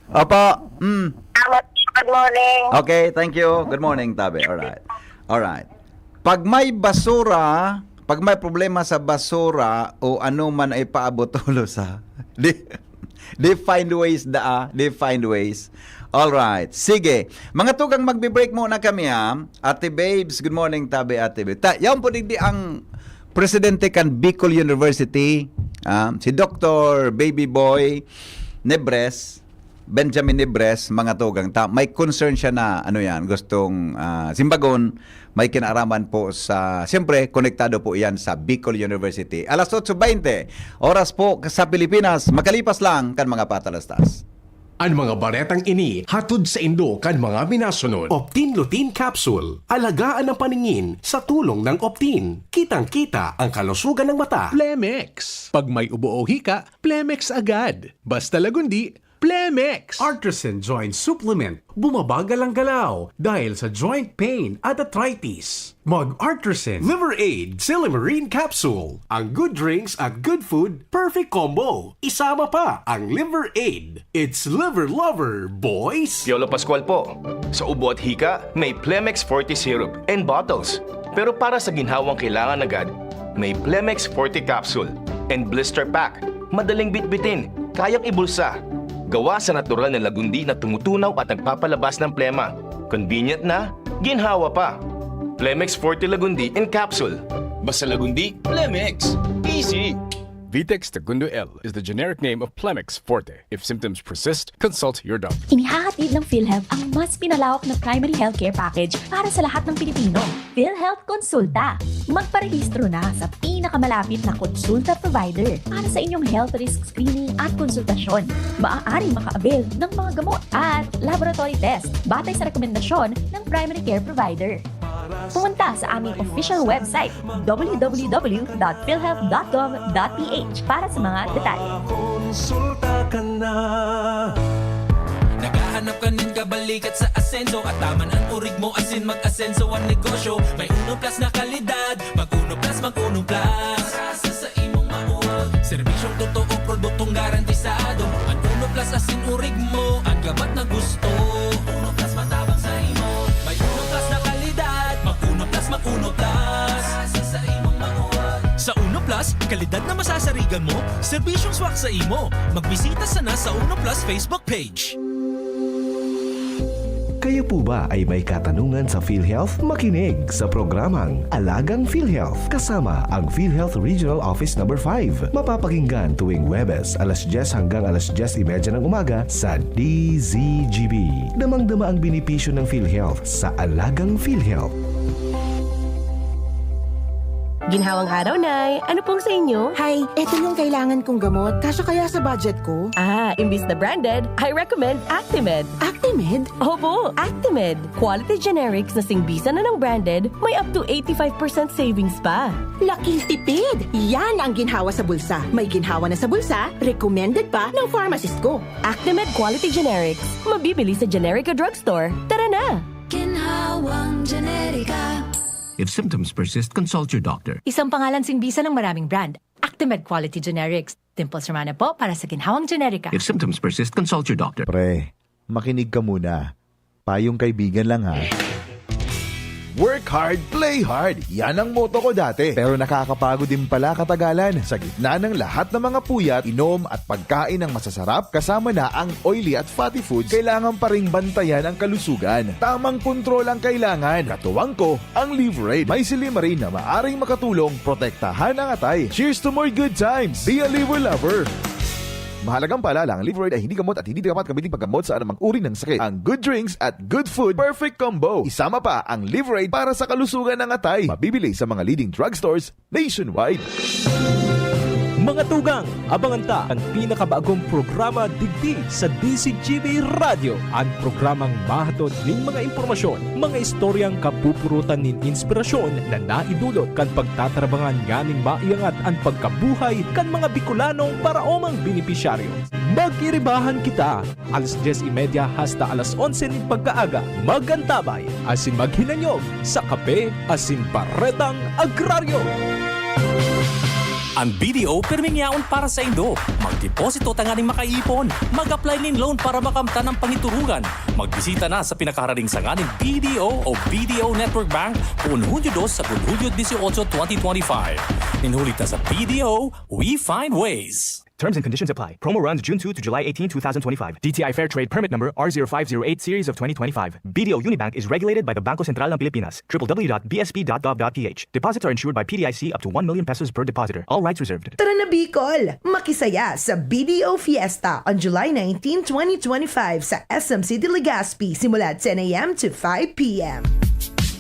Opo. Mm. Salamat. Good morning. Okay, thank you. Good morning, Tabe. Alright. Alright. Pag may basura, pag may problema sa basura o ano man ay paabot ulo sa... Di, di find ways da, ah. Di find ways. Alright. Sige. Mga tugang, magbe-break muna kami, ha. Ate Babes, good morning, Tabe, Ate Babes. Ta, yaon po digdi ang presidente kan Bicol University, ah, si Doctor Baby Boy Nebres, Benjamin Nebres, mga tugang. Ta, may concern siya na, ano yan, gustong ah, simbagon, may kinaaraman po sa, siyempre, konektado po iyan sa Bicol University. Alas otso veinte, oras po sa Pilipinas, makalipas lang kan mga patalastas. An mga baretang ini hatod saindo kan mga minasunod. Optin Lutein Capsule. Alagaan ang paningin sa tulong ng Optin. Kitang-kita ang kalusugan ng mata. Plemex. Pag may ubo o hika, Plemex agad. Basta Lagundi, Plemex. Artisan Joint Supplement. Bumabagal ang galaw dahil sa joint pain at arthritis. Mag Artisan Liver Aid Silymarin Capsule. Ang good drinks at good food, perfect combo. Isama pa ang Liver Aid. It's Liver Lover, boys! Piolo Pascual po. Sa ubo at hika, may Plemex Forte Syrup and bottles. Pero para sa ginhawang kailangan agad, may Plemex Forte Capsule and Blister Pack. Madaling bitbitin, kayang ibulsa. Gawa sa natural na lagundi na tumutunaw at nagpapalabas ng plema. Convenient na, ginhawa pa. Plemex Forte Lagundi in Capsule. Basta Lagundi, Plemex. Easy! Vitex Segundo L is the generic name of Plemex Forte. If symptoms persist, consult your doctor. Inihahatid ng PhilHealth ang mas pinalawak na primary healthcare package para sa lahat ng Pilipino. PhilHealth Konsulta. Magparehistro na sa pinakamalapit na konsulta provider para sa inyong health risk screening at konsultasyon. Maaaring maka-avail ng mga gamot at laboratory test batay sa rekomendasyon ng primary care provider. Pumunta sa aming official website, w w w dot philhealth dot gov dot p h para sa mga detalye. Konsulta ka na. Naghahanap ka nin kabalikat sa asenso at taman ang urig mo asin mag-asenso ang negosyo. May Uno Plus na kalidad, mag Uno Plus, mag Uno Plus. Sa, sa, sa imong mauwag. Serbisyong totoo, produktong garantisado. Ang Uno Plus asin urig mo, ang gabat na gusto. Uno Plus matabang sa imo. May Uno Plus na kalidad, mag Uno Plus, mag Uno Plus. Sa, sa imong mauwag. Sa Uno Plus, kalidad na masasarigan mo, serbisyong swak sa imo. Magbisita sana sa Uno Plus Facebook page. Kayo po ba ay may katanungan sa PhilHealth? Makinig sa programang Alagang PhilHealth kasama ang PhilHealth Regional Office Number five. Mapapakinggan tuwing Huwebes alas diyes hanggang alas diyes y media ng umaga sa D Z G B. Damang-dama ang benepisyo ng PhilHealth sa Alagang PhilHealth. Ginhawang araw, Nay! Ano pong sa inyo? Hay, eto yung kailangan kong gamot. Kasya kaya sa budget ko? Ah, imbis na branded, I recommend Actimed. Actimed? Opo, Actimed. Quality generics na singbisan na ng branded, may up to eighty-five percent savings pa. Laking tipid! Yan ang ginhawa sa bulsa. May ginhawa na sa bulsa, recommended pa ng pharmacist ko. Actimed Quality Generics. Mabibili sa generic o drugstore. Tara na! Ginhawang Generika. If symptoms persist, consult your doctor. Isang pangalan singbisan ng maraming brand. Actimed Quality Generics. Dimples Romana po para sa Ginhawang Generika. If symptoms persist, consult your doctor. Pre, makinig ka muna. Payong kaibigan lang ha. Work hard, play hard. Yan ang motto ko dati. Pero nakakapagod din pala katagalan. Sa gitna ng lahat ng mga puyat, inom at pagkain ng masasarap, kasama na ang oily at fatty foods, kailangan pa ring bantayan ang kalusugan. Tamang kontrol ang kailangan. Katuwang ko, ang Liverade. May silymarin na maaring makatulong protektahan ang atay. Cheers to more good times! Be a Liver Lover! Mahalagang paalala, ang Liverade ay hindi gamot at hindi dapat gamitin paggamot sa anumang uri ng sakit. Ang good drinks at good food, perfect combo. Isama pa ang Liverade para sa kalusugan ng atay. Mabibili sa mga leading drugstores nationwide. Mga tugang, abangan ta an pinakabagong programa digdi sa D C G B Radyo. An programang mahatod nin mga impormasyon, mga istoryang kapupurutan nin inspirasyon na naidulot kan pagtatarabangan nganing maiangat an pagkabuhay kan mga Bicolanong paraomang benepisyaryo. Mag-iribahan kita, alas dyes y media hasta alas onse nin pagkaaga. Mag-antabay asin maghinanyog sa Kape asin Baretang Agraryo. An B D O pirming yaon para saindo. Magdeposito tanganing makaipon. Mag-apply nin loan para makamtan an pangiturugan. Magbisita na sa pinakaharaning sanga nin B D O o B D O Network Bank poon Hunyo dos sagkod Hunyo dieciocho, twenty twenty-five. Nin huli ta sa B D O, we find ways. Terms and conditions apply. Promo runs June two to July eighteen, two thousand twenty-five. D T I Fair Trade Permit Number R zero five zero eight Series of twenty twenty-five. B D O Unibank is regulated by the Bangko Sentral ng Pilipinas, triple W dot B S P dot gov dot P H. Deposits are insured by P D I C up to one million pesos per depositor. All rights reserved. Tara na, Bicol! Makisaya sa B D O Fiesta on July nineteen, twenty twenty-five sa S M City Legazpi simula ten a m to five p m.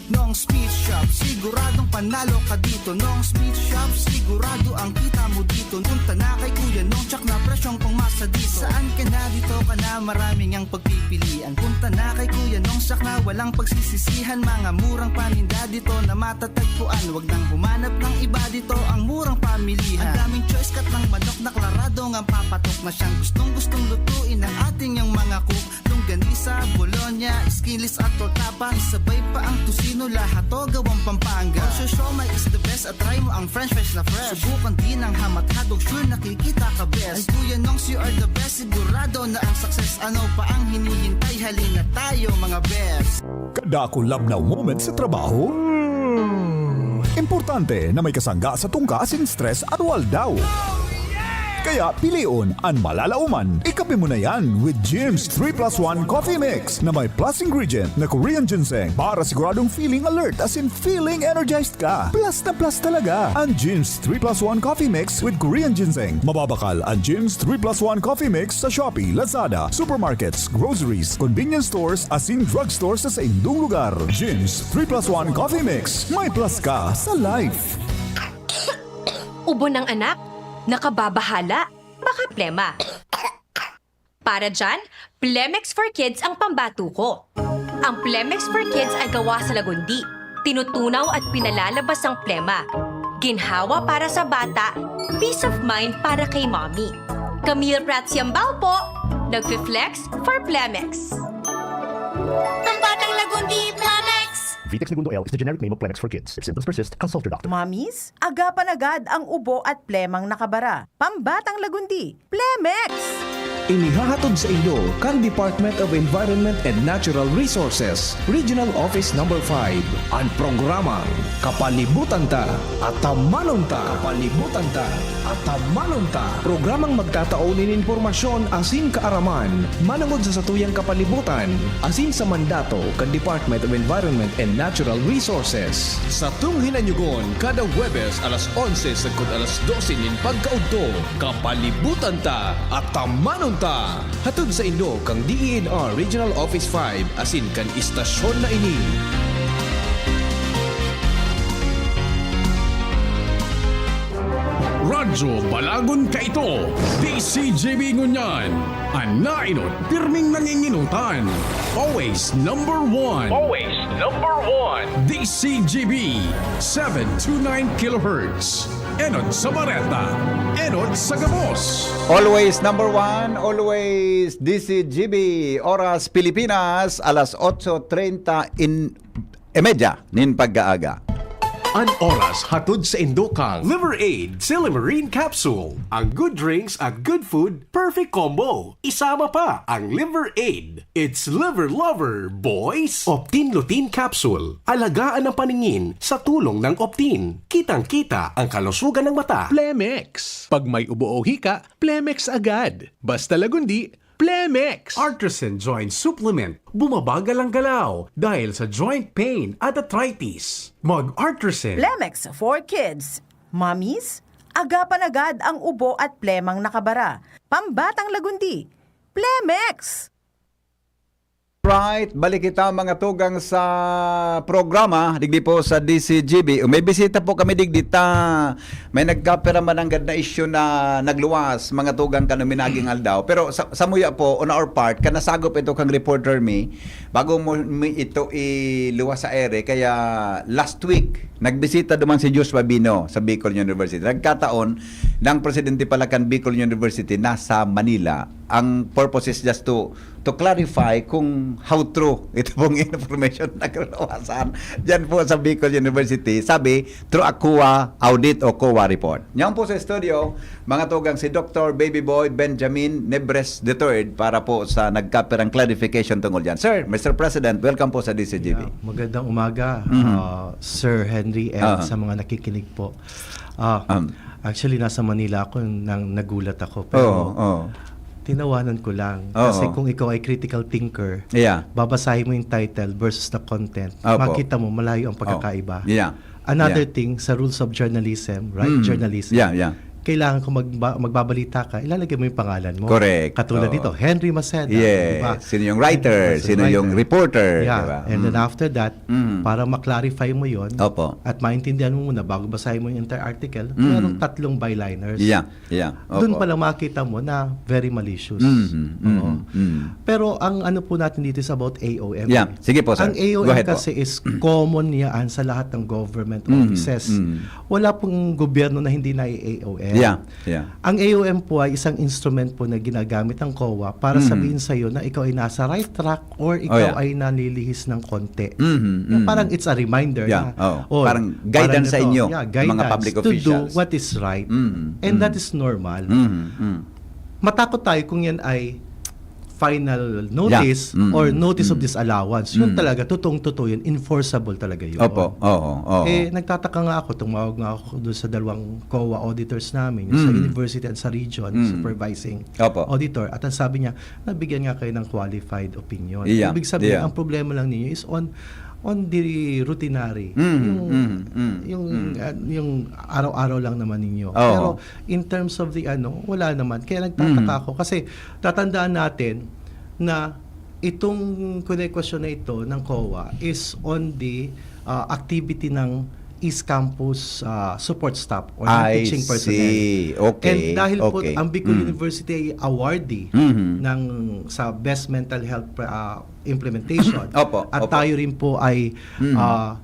Nong's Meat Shop, siguradong panalo ka dito. Nong's Meat Shop, sigurado ang kita mo dito. Punta na kay Kuya Nong, tsak na presyong pangmasa dito. Saan ka na, dito ka na, maraming ang pagpipilian. Punta na kay Kuya Nong, tsak na walang pagsisisihan. Mga murang paninda dito na matatagpuan. Wag nang humanap ng iba dito, ang murang pamilihan. Ang daming choice, cut ng manok na klaradong ang papatok na siyang gustong-gustong lutuin ng ating yang mga cook. Longganisa, bologna, skinless at torta pa. Isabay pa ang tocino, lahat to gawang Pampanga. Osyo Siomai is the best at try mo ang french fries na fresh. Subukan din ang ham at hotdog, sure nakikita ka best. Ay Kuya Nongs, you are the best, sigurado na ang success. Ano pa ang hinihintay? Halina tayo, mga best. Kada ako labnaw moment sa trabaho? Hmm. Importante na may kasangga sa tungka asin stress at waldaw. Kaya pilion an malalaoman. Ikape mo na yan with Jim's three plus one Coffee Mix na may plus ingredient na Korean ginseng para siguradong feeling alert asin feeling energized ka. Plus na plus talaga an Jim's three plus one Coffee Mix with Korean ginseng. Mababakal an Jim's three plus one Coffee Mix sa Shopee, Lazada, supermarkets, groceries, convenience stores asin drugstore sa saindong lugar. Jim's three plus one Coffee Mix. May plus ka sa life. Ubo ng anak, nakababahala, baka plema. Para dyan, Plemex for Kids ang pambatuko. Ang Plemex for Kids ay gawa sa lagundi, tinutunaw at pinalalabas ang plema. Ginhawa para sa bata, peace of mind para kay mommy. Camille Prats Yambao po, nagfi-flex for Plemex. Pambatang Lagundi, Plemex! Vitex Negundo L is the generic name of Plemex for Kids. If symptoms persist, consult your doctor. Mommies, agapan agad ang ubo at plemang nakabara. Pambatang Lagundi, Plemex! Inihahatod sa inyo kan Department of Environment and Natural Resources, Regional Office Number five, an programang Kapalibutan Ta, Atamanon Ta. Kapalibutan Ta, Atamanon Ta. Programang magtatao nin impormasyon asin kaaraman manongod sa satuyang kapalibutan asin sa mandato kan Department of Environment and Natural Resources. Satong hinanyugon kada Huwebes alas onse sagkod alas dose nin pagkaudto. Kapalibutan Ta, Atamanon Ta! Hatod saindo kan D E N R Regional Office five asin kan istasyon na ini. Radyo Balagon Kaito, D C G B ngunyan. An naenot, pirming nangingenotan. Always number one. Always number one. D C G B, seven two nine kilohertz. Enot sa bareta, enot sa gabos. Always number one, always D C G B. Oras Pilipinas, alas otso treinta in, e media nin pagkaaga. An oras hatod sa indukang Liver Aid Silimarin Capsule. Ang good drinks at good food, perfect combo. Isama pa ang Liver Aid. It's Liver Lover, boys! Optin Lutein Capsule. Alagaan ang paningin sa tulong ng Optin. Kitang-kita ang kalusugan ng mata. Plemex. Pag may ubo o hika, Plemex agad. Basta Lagundi, Plemex! Artisan Joint Supplement. Bumabagal ang galaw dahil sa joint pain at arthritis. Mag Artisan. Plemex for kids. Mommies, agapan agad ang ubo at plemang nakabara. Pambatang Lagundi, Plemex! Right, balik kita, mga tugang, sa programa digdi po sa D C G B. May bisita po kami digdi ta. May nagkapira mananggad na isyu na nagluwas, mga tugang, kan minaging aldaw. Pero sa, samuya po, on our part, kanasagop ito kang reporter mi, bago mo mi ito iluwas sa ere. Kaya last week, nagbisita duman si Joshua Bino sa Bicol University. Nagkataon, ng presidente pala kan Bicol University nasa Manila. Ang purpose is just to to clarify kung how true ito pong information na kalalawasan dyan po sa Bicol University. Sabi, through a COA audit o COA report. Ngayon po sa studio, mga tugang, si Doctor Baby Boy Benjamin Nebres the third para po sa nagkapirang clarification tungkol dyan. Sir, Mister President, welcome po sa D C G B. Yeah, magandang umaga, Mhm. uh, Sir Henry, and Aha. sa mga nakikinig po. Ah, Um. actually, nasa Manila ako nang nagulat ako, pero Oo, oo. tinawanan ko lang. Oo. Kasi kung ikaw ay critical thinker, Yeah. babasahin mo yung title versus the content, Opo. makita mo malayo ang Oh. pagkakaiba. Yeah. Another Yeah. thing, sa rules of journalism, right? Mm. Journalism. Yeah, yeah. Kailangan kung magba-, magbabalita ka, ilalagay mo yung pangalan mo. Correct. Katulad Oo. dito, Henry Maceda, Yes. di ba? Sino yung writer? Sino yung writer. Sino yung reporter, Yeah. di ba? And then Mm. after that, Mm. para ma-clarify mo yon Opo. at maintindihan mo muna bago basahin mo yung entire article, Mm. merong tatlong byliners. Yeah, yeah. Doon Opo. pa lang makita mo na very malicious. Mhm, mhm, Oo. mhm. Pero ang ano po natin dito is about A O M Yeah. eh. Sige po, sir. Ang A O M Go ahead po. kasi is common yan sa lahat ng government Mhm, offices. mhm. Wala pong gobyerno na hindi na-A O M. Yeah, yeah. Ang A O M po ay isang instrument po na ginagamit ng COA para Mm. sabihin sa'yo na ikaw ay nasa right track or Oh, ikaw yeah. ay nalilihis ng konti. Mhm, Yung mhm. parang it's a reminder Yeah, na, oo. "Oh, Parang guidance parang sa ito." inyo, Yeah, mga guidance public to do officials. what is right. Mhm, And mhm. that is normal. Mhm, mhm. Matakot tayo kung yan ay final notice Yeah. Mm, or notice of mm. disallowance. Yun Mm. talaga, totoong-totoo yun, enforceable talaga yun. Opo, oo, oo. Eh, nagtataka nga ako, tumawag nga ako doon sa dalawang COA auditors namin, yung sa Mm. university at sa region, Mm. supervising Opo. auditor. At ang sabi niya, "Nabigyan nga kayo ng qualified opinion." Yeah, Ibig sabihin, yeah. ang problema lang ninyo is on on the routinary. Mm, Yung, mm, mm, yung, mm. ah, yung araw-araw lang naman ninyo. Oo. Pero in terms of the ano, wala naman. Kaya nagtataka Mm. ako kasi tatandaan natin na itong kine-question na ito ng COA is on the, ah, activity ng East Campus, ah, support staff or I non-teaching personnel. see. Okay, And dahil po okay. ang Bicol Mm. University ay awardee Mhm. ng, sa Best Mental Health, ah, Implementation. Opo, At opo. tayo rin po ay, Mhm. ah,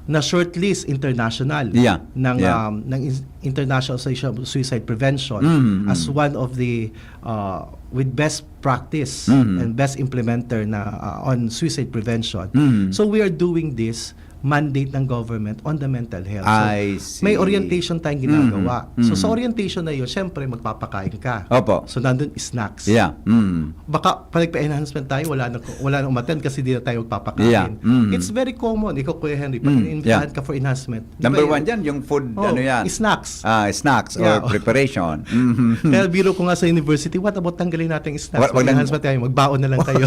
na-shortlist international Yeah, ng, yeah. um, ng Is-, International Association of Suicide Prevention Mhm, as mhm. one of the, ah, with best practice Mhm. and best implementer na, ah, on suicide prevention. Mhm. So we are doing this mandate ng government on the mental health. So, I see. may orientation tayong ginagawa. Mhm, So, sa mhm. orientation na yun, syempre, magpapakain ka. Opo. So, nandun, snacks. Yeah. Mm. Baka, pag nagpa-enhancement tayo, wala na, wala na umattend kasi di na tayo magpapakain. Yeah. Mhm. It's very common. Ikaw, Kuya Henry, pag Mm, iniimbitahan yeah. ka for enhancement, di Number ba one yun? dyan, yung food, Oh, ano yan? snacks. Ah, snacks Yeah. or preparation. Mhm. Kaya biro ko nga sa university, "What about tanggalin natin yung snacks? Wag, wag lang. Mag-enhancement tayo, magbaon na lang kayo."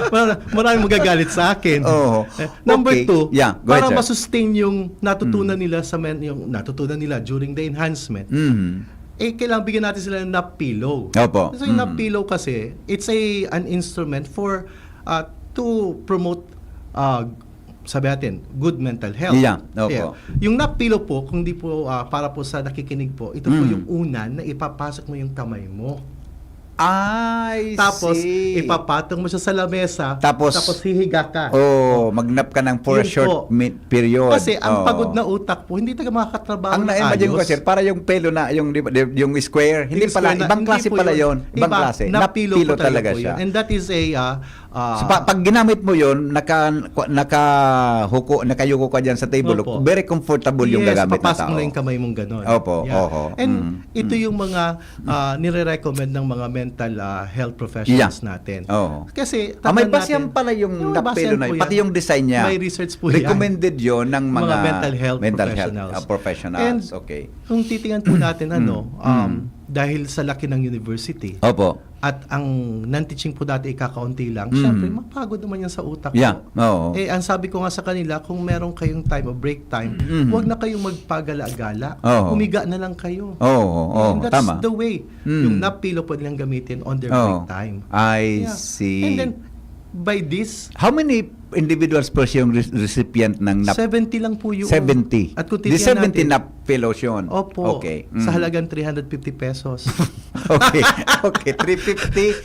Mara-, maraming magagalit sa akin. Oo. Eh, number Okay. two, Yeah, go ahead, para sir. ma-sustain yung natutunan Mm. nila sa men-, yung natutunan nila during the enhancement, Mhm. eh, kailangan bigyan natin sila ng nap pillow. Opo. So, yung nap Mm. pillow kasi, it's a, an instrument for, uh, to promote, uh, sabi natin, good mental health. Yeah, opo. Kaya, yung nap pillow po, kung di po, uh, para po sa nakikinig po, ito po Mm. yung unan na ipapasok mo yung kamay mo. I Tapos, see. ipapatong mo siya sa lamesa, Tapos, tapos hihiga ka. oh, magnap ka ng for a Yun short po. mi-, period. Kasi ang Oh. pagod na utak po, hindi talaga makakatrabaho Ang ng na-imagine ko, ayos. sir, para yung pelo na, yung, di ba, di, yung square, hindi Yung pala, square na, ibang hindi klase po pala yun. yun. Ibang Iba, klase. nap pillow Nap pillow po talaga talaga po siya. yun. And that is a, ah, So, pa- pag ginamit mo yun, naka, nakahuko, nakayuko ka dyan sa table, very comfortable yung gagamit na tao. Yes, papasok mo na yung kamay mong ganon. Opo, oho. And ito yung mga ah, nire-recommend ng mga mental ah, health professionals natin. Oo. Kasi Ah, may tandaan natin, pala yung may napelo na yun. Pati yung design niya. May research po yan. Recommended yun ng mga mental health professionals. And kung titingnan po natin, ano, um, dahil sa laki ng university, Opo. at ang non-teaching po dati ay kakaunti lang, syempre, mapagod naman yan sa utak mo. Yeah, oo. Eh, ang sabi ko nga sa kanila, kung meron kayong time o break time, wag na kayong magpagala-gala. Oo. Humiga na lang kayo. Oo, oo, And that's tama. the way. Yung nap pillow pwede lang gamitin on their Oo. break time. I Yeah. see. And then, by this, How many individuals per yung re- recipient ng nap? seventy lang po yun. Seventy. At kung Di titingnan seventy natin, nap pillows yun? Opo. Okay. Sa Mm. halagang three hundred fifty pesos. Okay. Okay. Three fifty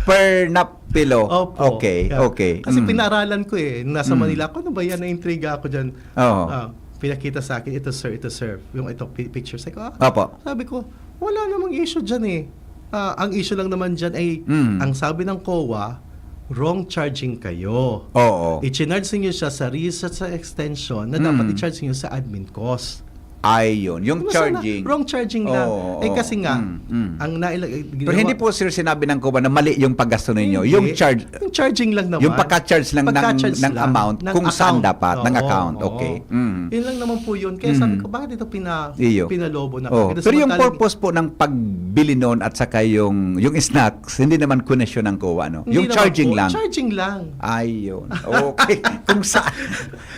per nap pillow. Opo. Okay. Yeah. Okay. Kasi Mm. pinaralan ko eh. Nasa Mm. Manila ako, ano ba yan? Naintriga ako dyan. Oo. Ah, pinakita sa akin, "Ito, sir, ito, sir." Yung ito, pi- picture. Sabi ko, ah, Opo. sabi ko, wala namang issue dyan eh. Ah, ang issue lang naman dyan ay, Mm. ang sabi ng COA, wrong charging kayo. Oo. I-charge ninyo siya sa research sa extension na dapat Mm. i-charge ninyo sa admin cost. Ayun, yung Ano sana? charging. Wrong charging lang. Oo, Eh, oo. kasi nga, Mm, mm. ang nailag- Pero hindi ginawa po, sir, sinabi ng COA na mali yung paggasto ninyo. Hindi. Yung charge, Yung charging lang naman. yung pagka-charge lang ng, Pagka-charge ng lang amount ng kung saan account. dapat, ng Oo, account. oo. Okay. Mm. Yun lang naman po yun. Kaya sabi Mm. ko, "Bakit ito pina-, Iyo. pinalobo na Oh, kagad?" pero yung Samantalang purpose po ng pagbili noon at saka yung, yung snacks, hindi naman konesyon ng COA, no? Hindi Yung naman charging po. lang. Charging lang. Ayun. Okay. Kung saan.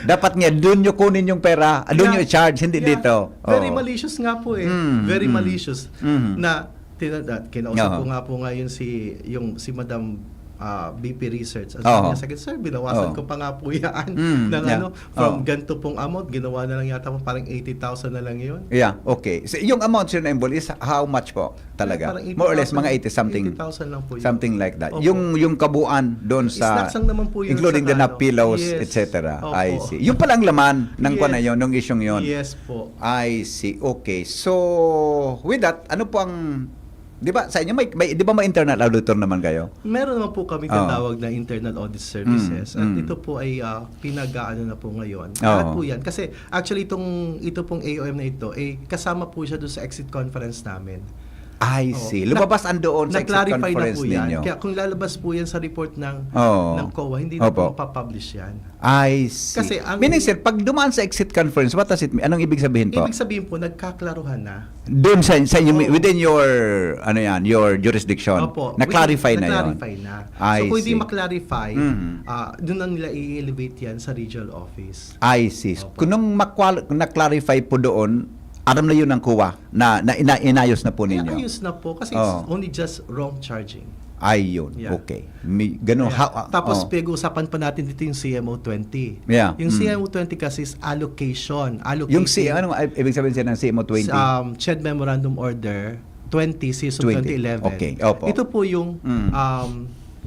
Dapat nga, doon nyo kunin yung pera, ah, doon Yeah. nyo i-charge, hindi Yeah. dito. Very Oo. malicious nga po eh. Mm, Very mm. malicious Mm. na tina- ah, kinausap Aha. ko nga po ngayon si, yung, si Madam, ah, V P Research. Ang sabi Aha. niya sa akin, "Sir, binawasan Aha. ko pa nga po yan Mm, ng yeah. ano, from Aha. ganito pong amount, ginawa na lang yata po parang eighty thousand na lang yun." Yeah, okay. So, yung amount, sir, na involved is how much po talaga? Parang More or less, mga eighty thousand, eighty something. eighty thousand lang po yun. Something like that. Opo. Yung, yung kabuuan doon sa, Snacks lang naman po yun, including the saka nap ano. pillows, Yes. et cetera. Opo. I see. Yung pala ang laman ng Yes. kwan na yun, nung isyung yun. Yes po. I see. Okay. So, with that, ano po ang, di ba, sa inyo, may, may, di ba may internal auditor naman kayo? Meron naman po kami Oo. tinatawag na internal audit services. Mm, At mm. ito po ay, ah, pinag-aano na po ngayon. Oo. Lahat po yan. Kasi, actually, itong, ito pong A O M na ito, eh, kasama po siya doon sa exit conference namin. I Oo. see. Na- Lumabas ang doon sa exit na-clarify na conference po yan. ninyo. Kaya kung lalabas po yan sa report ng, Oo. ng COA, hindi na Opo. po mapapublish yan. I see. Kasi ang Meaning, sir, pag dumaan sa exit conference, what does it mean? Anong ibig sabihin po? Ibig sabihin po, nagkaklaruhan na. Doon sa, sa inyo, Oo. within your, ano yan, your jurisdiction, Opo. na-clarify Within, na yun? na-clarify na. I So, kung hindi see. ma-clarify, Mm. ah, doon na nila i-elevate yan sa regional office. I see. Opo. Kung nung makwal-, na-clarify po doon, aram na yun ng COA na, na ina-, inayos na po ninyo? Inayos na po kasi it's Oo. only just wrong charging. Ayun. Yeah. Okay. May, ganun. Yeah. Ha-, ah, Tapos, oh. pinag-uusapan pa natin dito yung C M O twenty. Yeah. Yung Mm. C M O twenty kasi is allocation. Allocating Yung C-, ano, ay, ibig sabihin siya ng C M O twenty? Sa, um, CHED Memorandum Order twenty, series of Twenty. twenty eleven. Okay. Opo. Ito po yung, Mm. um,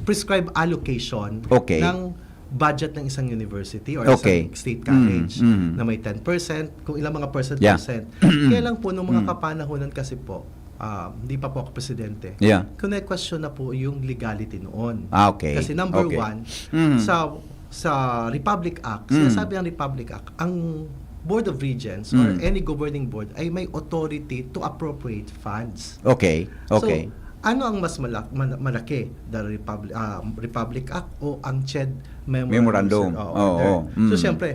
prescribed allocation Okay. ng budget ng isang university or Okay. isang state Mm, college mm. na may ten percent, kung ilang mga percent, Yeah. percent. Kaya lang po, nung mga Mm. kapanahonan kasi po, ah, hindi pa po ako presidente, Yeah. kine-question na po yung legality noon. Ah, okay. Kasi number Okay. one, Mm. sa, sa Republic Act, Mm. sinasabi ng Republic Act, ang Board of Regents or Mm. any governing board ay may authority to appropriate funds. Okay. Okay. So, ano ang mas mala-, man-, malaki? The Republic, ah, Republic Act o ang CHED Memorandum? Memorandum. Oo, Oo, order. oo. So, Mm. siyempre,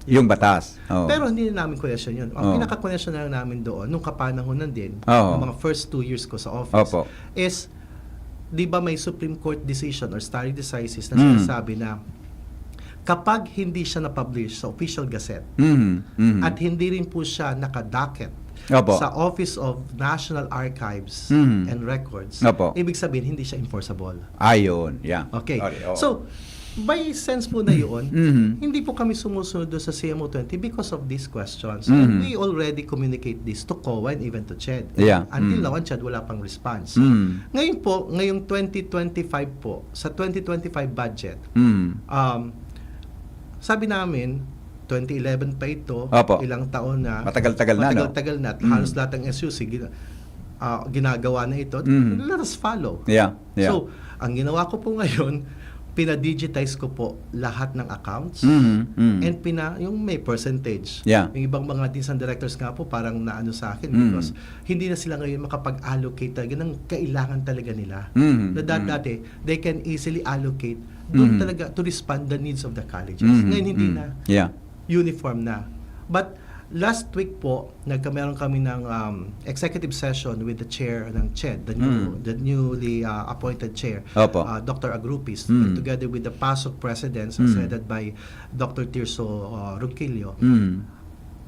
Yung batas. Oo. Pero hindi namin question yun. Ang Oo. pinaka-question na lang namin doon, nung kapanahonan din, Oo. ng mga first two years ko sa office, Opo. is, di ba may Supreme Court decision or stare decisis na Mm. sinasabi na kapag hindi siya na-publish sa official gazette Mhm, mhm. at hindi rin po siya naka-docket Opo. sa Office of National Archives Mhm. and Records, Opo. ibig sabihin, hindi siya enforceable. Ayun, yeah. Okay. Sorry, oo. So, by sense po na yun, Mhm. hindi po kami sumusunod doon sa C M O twenty because of these questions. And Mhm. we already communicate this to COA and even to CHED. Yeah. Until Mm. now, ang CHED wala pang response. Mm. Ngayon po, ngayong twenty twenty-five po, sa twenty twenty-five budget, Mm. um, sabi namin, twenty eleven pa ito, Opo. ilang taon na, Matagal-tagal na, no? matagal-tagal na, at Mm. halos lahat ng S U C gina-, ah, ginagawa na ito, Mm. let us follow. Yeah, yeah. So, ang ginawa ko po ngayon, pina-digitize ko po lahat ng accounts. Mhm, mhm. And pina, yung may percentage. Yeah. Yung ibang mga deans and directors nga po parang naano sa akin Mm. because hindi na sila ngayon makapag-allocate talaga ng kailangan talaga nila. Mhm, Na da- mhm. dati, they can easily allocate doon Mhm. talaga to respond the needs of the colleges. Mhm, Ngayon hindi mhm. na. Yeah. Uniform na. But last week po, nagkameron kami ng um, executive session with the chair ng CHED, the, new, Mm. the newly uh, appointed chair, Opo. uh, Doctor Agrupis, Mm. together with the PASUC presidents Mm. headed by Doctor Tirso uh, Ronquillo. Mm.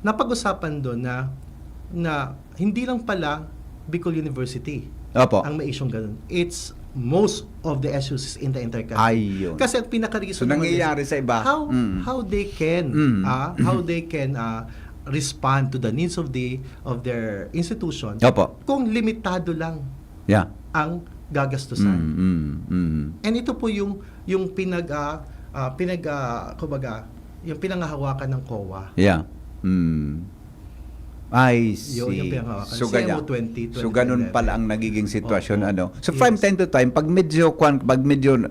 Napag-usapan doon na, na hindi lang pala Bicol University Opo. ang may isyung ganun. It's most of the S U Cs in the entire country. Ayun. Kasi ang pinaka-reason So, naman is nangyayari sa iba. how, Mm. how they can, Mm. ah, how they can ah, respond to the needs of the of their institution Opo. kung limitado lang Yeah. ang gagastusan. Mm, mm, mm. And ito po yung yung pinag ah, ah, pinag ah, kumbaga, yung pinangahawakan ng COA. Yeah. Mm. I see. Yun yung pinangahawakan. So, ganyan. C M O twenty, So, ganun twenty eleven. Pala ang nagiging sitwasyon, Opo. Ano. So, from Yes. time to time, pag medyo, kwan, pag medyo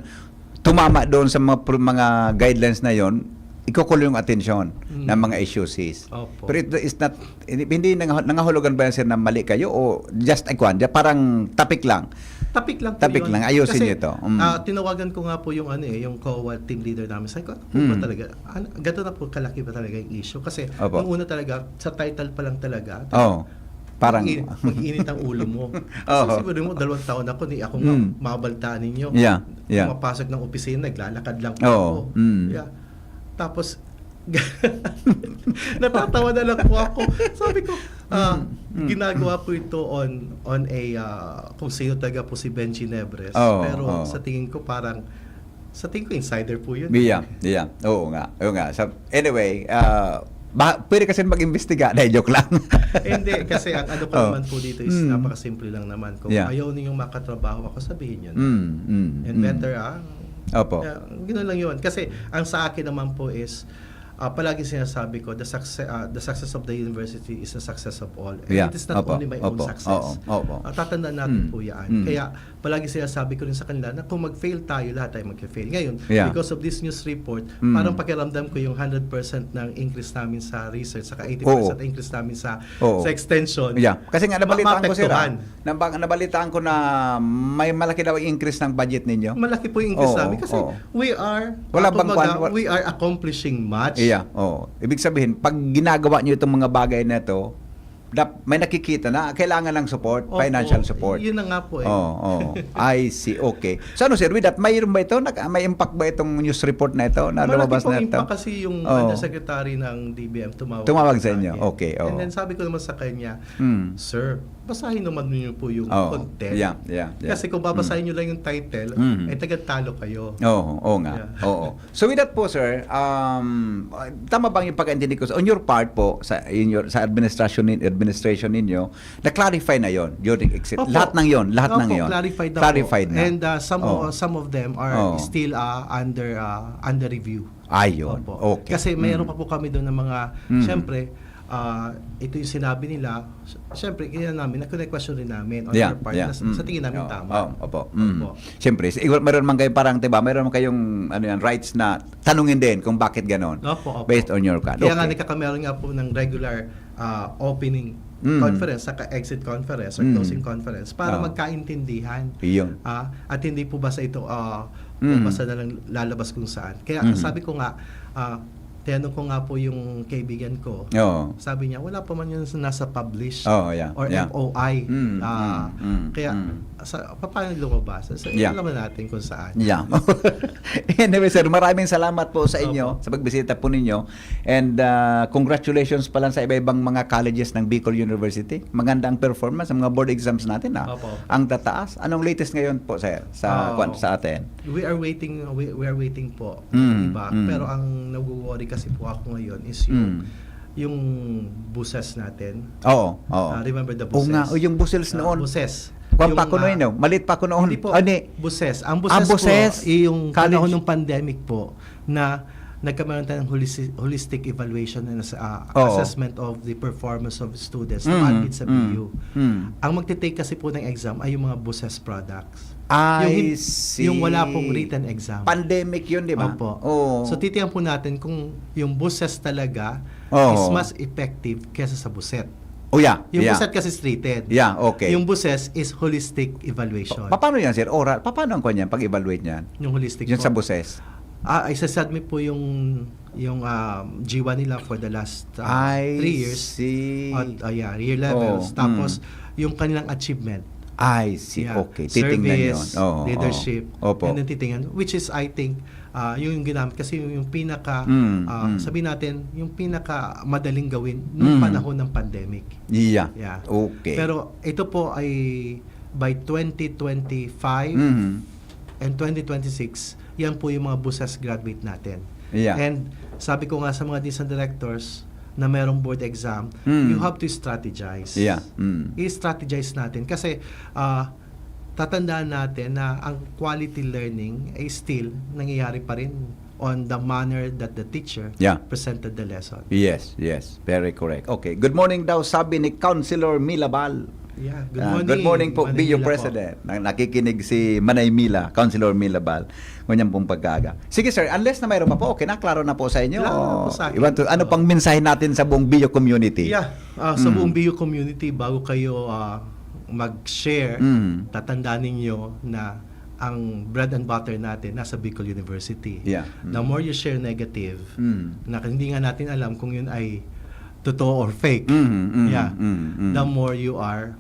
tumama doon sa mga, pro- mga guidelines na yon, ikukulo yung atensyon Mm. ng mga S U Cs. Opo. Pero it is not, hindi, hindi nangah- nangahulugan ba yan, sir, na mali kayo o just, ay, kwan, just parang topic lang? Topic lang po Topic yun. lang, ayusin Kasi, niyo ito. Mm. ah, tinawagan ko nga po yung ano eh, yung COA team leader namin. Sabi ko, ano po ba Mm. talaga? Ano, gato na po kalaki ba talaga yung issue? Kasi Opo. nung una talaga, sa title pa lang talaga, Oh, parang... mag-init, mag-init ang ulo mo. Oo. Kasi siguro mo, dalawang taon ako, ni ako nga, Mm. mabaltaan ninyo. Yeah, yeah. Pumapasok ng opisina, naglalakad lang po Oo, ako. mm. Yeah. Tapos, natatawa na lang po ako. Sabi ko, ah, Mm, mm. Ginagawa po ito on on a, ah, kung sino talaga po si Ben Ginebres. Oo, Pero oo. Sa tingin ko parang, sa tingin ko insider po yun. Yeah, yeah. Oo nga. Oo nga. So, anyway, ah, ba, pwede kasi mag-imbestiga. Dahil joke lang. Eh, hindi, kasi ang ano ko Oh. naman po dito is Mm. napakasimple lang naman. Kung Yeah. ayaw ninyong makatrabaho ako, sabihin yun. Mm, mm, And mm. better, ah. Opo. Kaya, gano'n lang yun. Kasi ang sa akin naman po is, ah, palagi sinasabi ko, the success, ah, the success of the university is the success of all. And Yeah. It is not Opo. Only my own Opo. Success. Oo. Opo. Ah, tatandaan natin Mm. po yan. Mm. Kaya palagi sinasabi ko rin sa kanila na kung mag-fail tayo, lahat tayo mag-fail. Ngayon, Yeah. Because of this news report, Mm. parang pakiramdam ko yung hundred percent ng increase namin sa research, saka eighty percent Oo. Increase namin sa, Oo. sa extension. Yeah. Kasi nga, nabalitaan ko, sir, ah. Maapektuhan. Naba-, nabalitaan ko na may malaki daw ang increase ng budget ninyo. Malaki po yung increase Oo, namin kasi oo. we are, Wala ah, bang kumbaga, kwan-, wa- we are accomplishing much. Yeah, oo. Ibig sabihin, pag ginagawa nyo itong mga bagay na ito, dap-, may nakikita na kailangan ng support, Opo. Financial support. Yun na nga po eh. Oo, oo. I see. Okay. So ano, sir, with that, mayroon ba ito? Nag-, may impact ba itong news report na ito na Malaki lumabas pong na ito? impact kasi yung Oo. Undersecretary ng D B M tumawag. Tumawag sa akin. inyo. Okay, oo. And then sabi ko naman sa kanya, Hmm. Sir, basahin naman niyo po yung Oo. content. Yeah, yeah, yeah. Kasi kung babasahin niyo lang yung title, Mm. eh taga-Talo kayo. Oo, oo nga. Yeah. Oo. So with that po, sir, um, tama bang yung pagkaintindi ko? On your part po, sa, in your, sa administration, nin-, administration ninyo, na-clarify na yon during exit? Opo. Lahat ng yon, lahat Opo, ng yon. Clarified na Clarified po. na. And uh, some, Oo. uh, some of them are Oo. Still uh, under uh, under review. Ayun. Opo. Okay. Kasi mayroon Mm. pa po kami doon ng mga, Mm. siyempre, ah, ito yung sinabi nila, siyempre, kaya namin, na-question rin namin on Yeah, your part yeah. na sa, Mm. sa tingin namin Oo, tama. oo, opo. Mm. Opo. Siyempre, siguro meron man kayo parang, 'di ba, meron man kayong, ano yan, rights na tanungin din kung bakit ganon. Opo, opo. Based on your kan. Kaya nga Okay. Nagkakameron nga po ng regular ah, opening Mm. conference, saka exit conference or Mm. closing conference para Oo. magkaintindihan. Iyon. Ah, at hindi po basta ito, ah, Mm. basta na lang lalabas kung saan. Kaya Mm. sabi ko nga, ah, tinanong ko nga po yung kaibigan ko. Oo. Sabi niya, wala pa man yun sa nasa publish Oo, yeah, or yeah. F O I. Mm, Ah, mm, mm, kaya, mm. sa, paano lumabas? So, Yeah. alam natin kung saan. Yeah. Anyway, sir, maraming salamat po sa inyo, Opo. sa pagbisita po ninyo. And ah, congratulations pala sa iba-ibang mga colleges ng Bicol University. Maganda ang performance sa mga board exams natin, ah. Opo. Ang tataas. Anong latest ngayon po, sir, sa, Oo. kwan, sa atin? We are waiting, we, we are waiting po. Mm, Iba. mm. Pero ang nagwo-worry kasi po ako ngayon is yung, Mm. yung buses natin. Oo, oo. Ah, remember the Oo buses? nga, o, yung busels Ah, noon. Buses. Kwan Yung, pa ako ah, noon, no? Malit pa ako noon. Hindi po. Ah, hindi. Buses. Ang Ah, buses, buses. po, yung College. panahon ng pandemic po, na nagkamaroon tayong holisi-, holistic evaluation and as-, ah, Oo. assessment of the performance of students Mm, na malapit sa mm, B U. mm. Ang magte-take kasi po ng exam ay yung mga BUSES products. I Yung hin-, see. yung wala pong written exam. Pandemic yun, di ba? Opo. Oo. So, titiyan po natin kung yung BUSES talaga Oo. is mas effective kesa sa BUSET. Oh, yeah. Yung yeah. BUSET kasi is written. Yeah, okay. Yung BUSES is holistic evaluation. Pa- paano yan, sir? Oral? Pa- paano ang kanya pag-evaluate niyan? Yung holistic Yung po. Sa BUSES? Ah, isa-submit po yung yung um, G one nila for the last uh, I three years. see. At, uh, yeah, year levels. Oh, Tapos, mm. yung kanilang achievement. I see. Yeah. Okay. Titingnan yun. Service, Oo, leadership, oo. Opo. And then titingnan, which is, I think, uh, yung ginamit kasi yung, yung pinaka, Mm, uh, mm. sabihin natin, yung pinaka madaling gawin nung Mm. panahon ng pandemic. Yeah. Yeah. Okay. Pero ito po ay by twenty twenty-five Mhm. and twenty twenty-six, yan po yung mga BUSES graduate natin. Yeah. And sabi ko nga sa mga distant directors na merong board exam, Mm. you have to strategize. Yeah. Mm. I-strategize natin kasi ah, tatandaan natin na ang quality learning ay still nangyayari pa rin on the manner that the teacher Yeah. presented the lesson. Yes, yes. Very correct. Okay. Good morning daw, sabi ni Councilor Milabal. Yeah, good Ah, morning. good morning po, Manay B U Mila po. President. Na- nakikinig si Manay Mila, Councilor Milabal. Ngunyan pong pagkaaga. Sige, sir, unless na mayroon pa po, okay na, klaro na po sa inyo. Klaro na po sa akin. Iwan to, ano pang mensahe natin sa buong B U community? Yeah, ah, sa Mm. buong B U community, bago kayo ah, mag-share, Mm. tatandaan ninyo na ang bread and butter natin nasa Bicol University. Yeah. Mm. The more you share negative, Mm. na hindi nga natin alam kung yun ay totoo or fake, Mm, mm, yeah, mm, mm. the more you are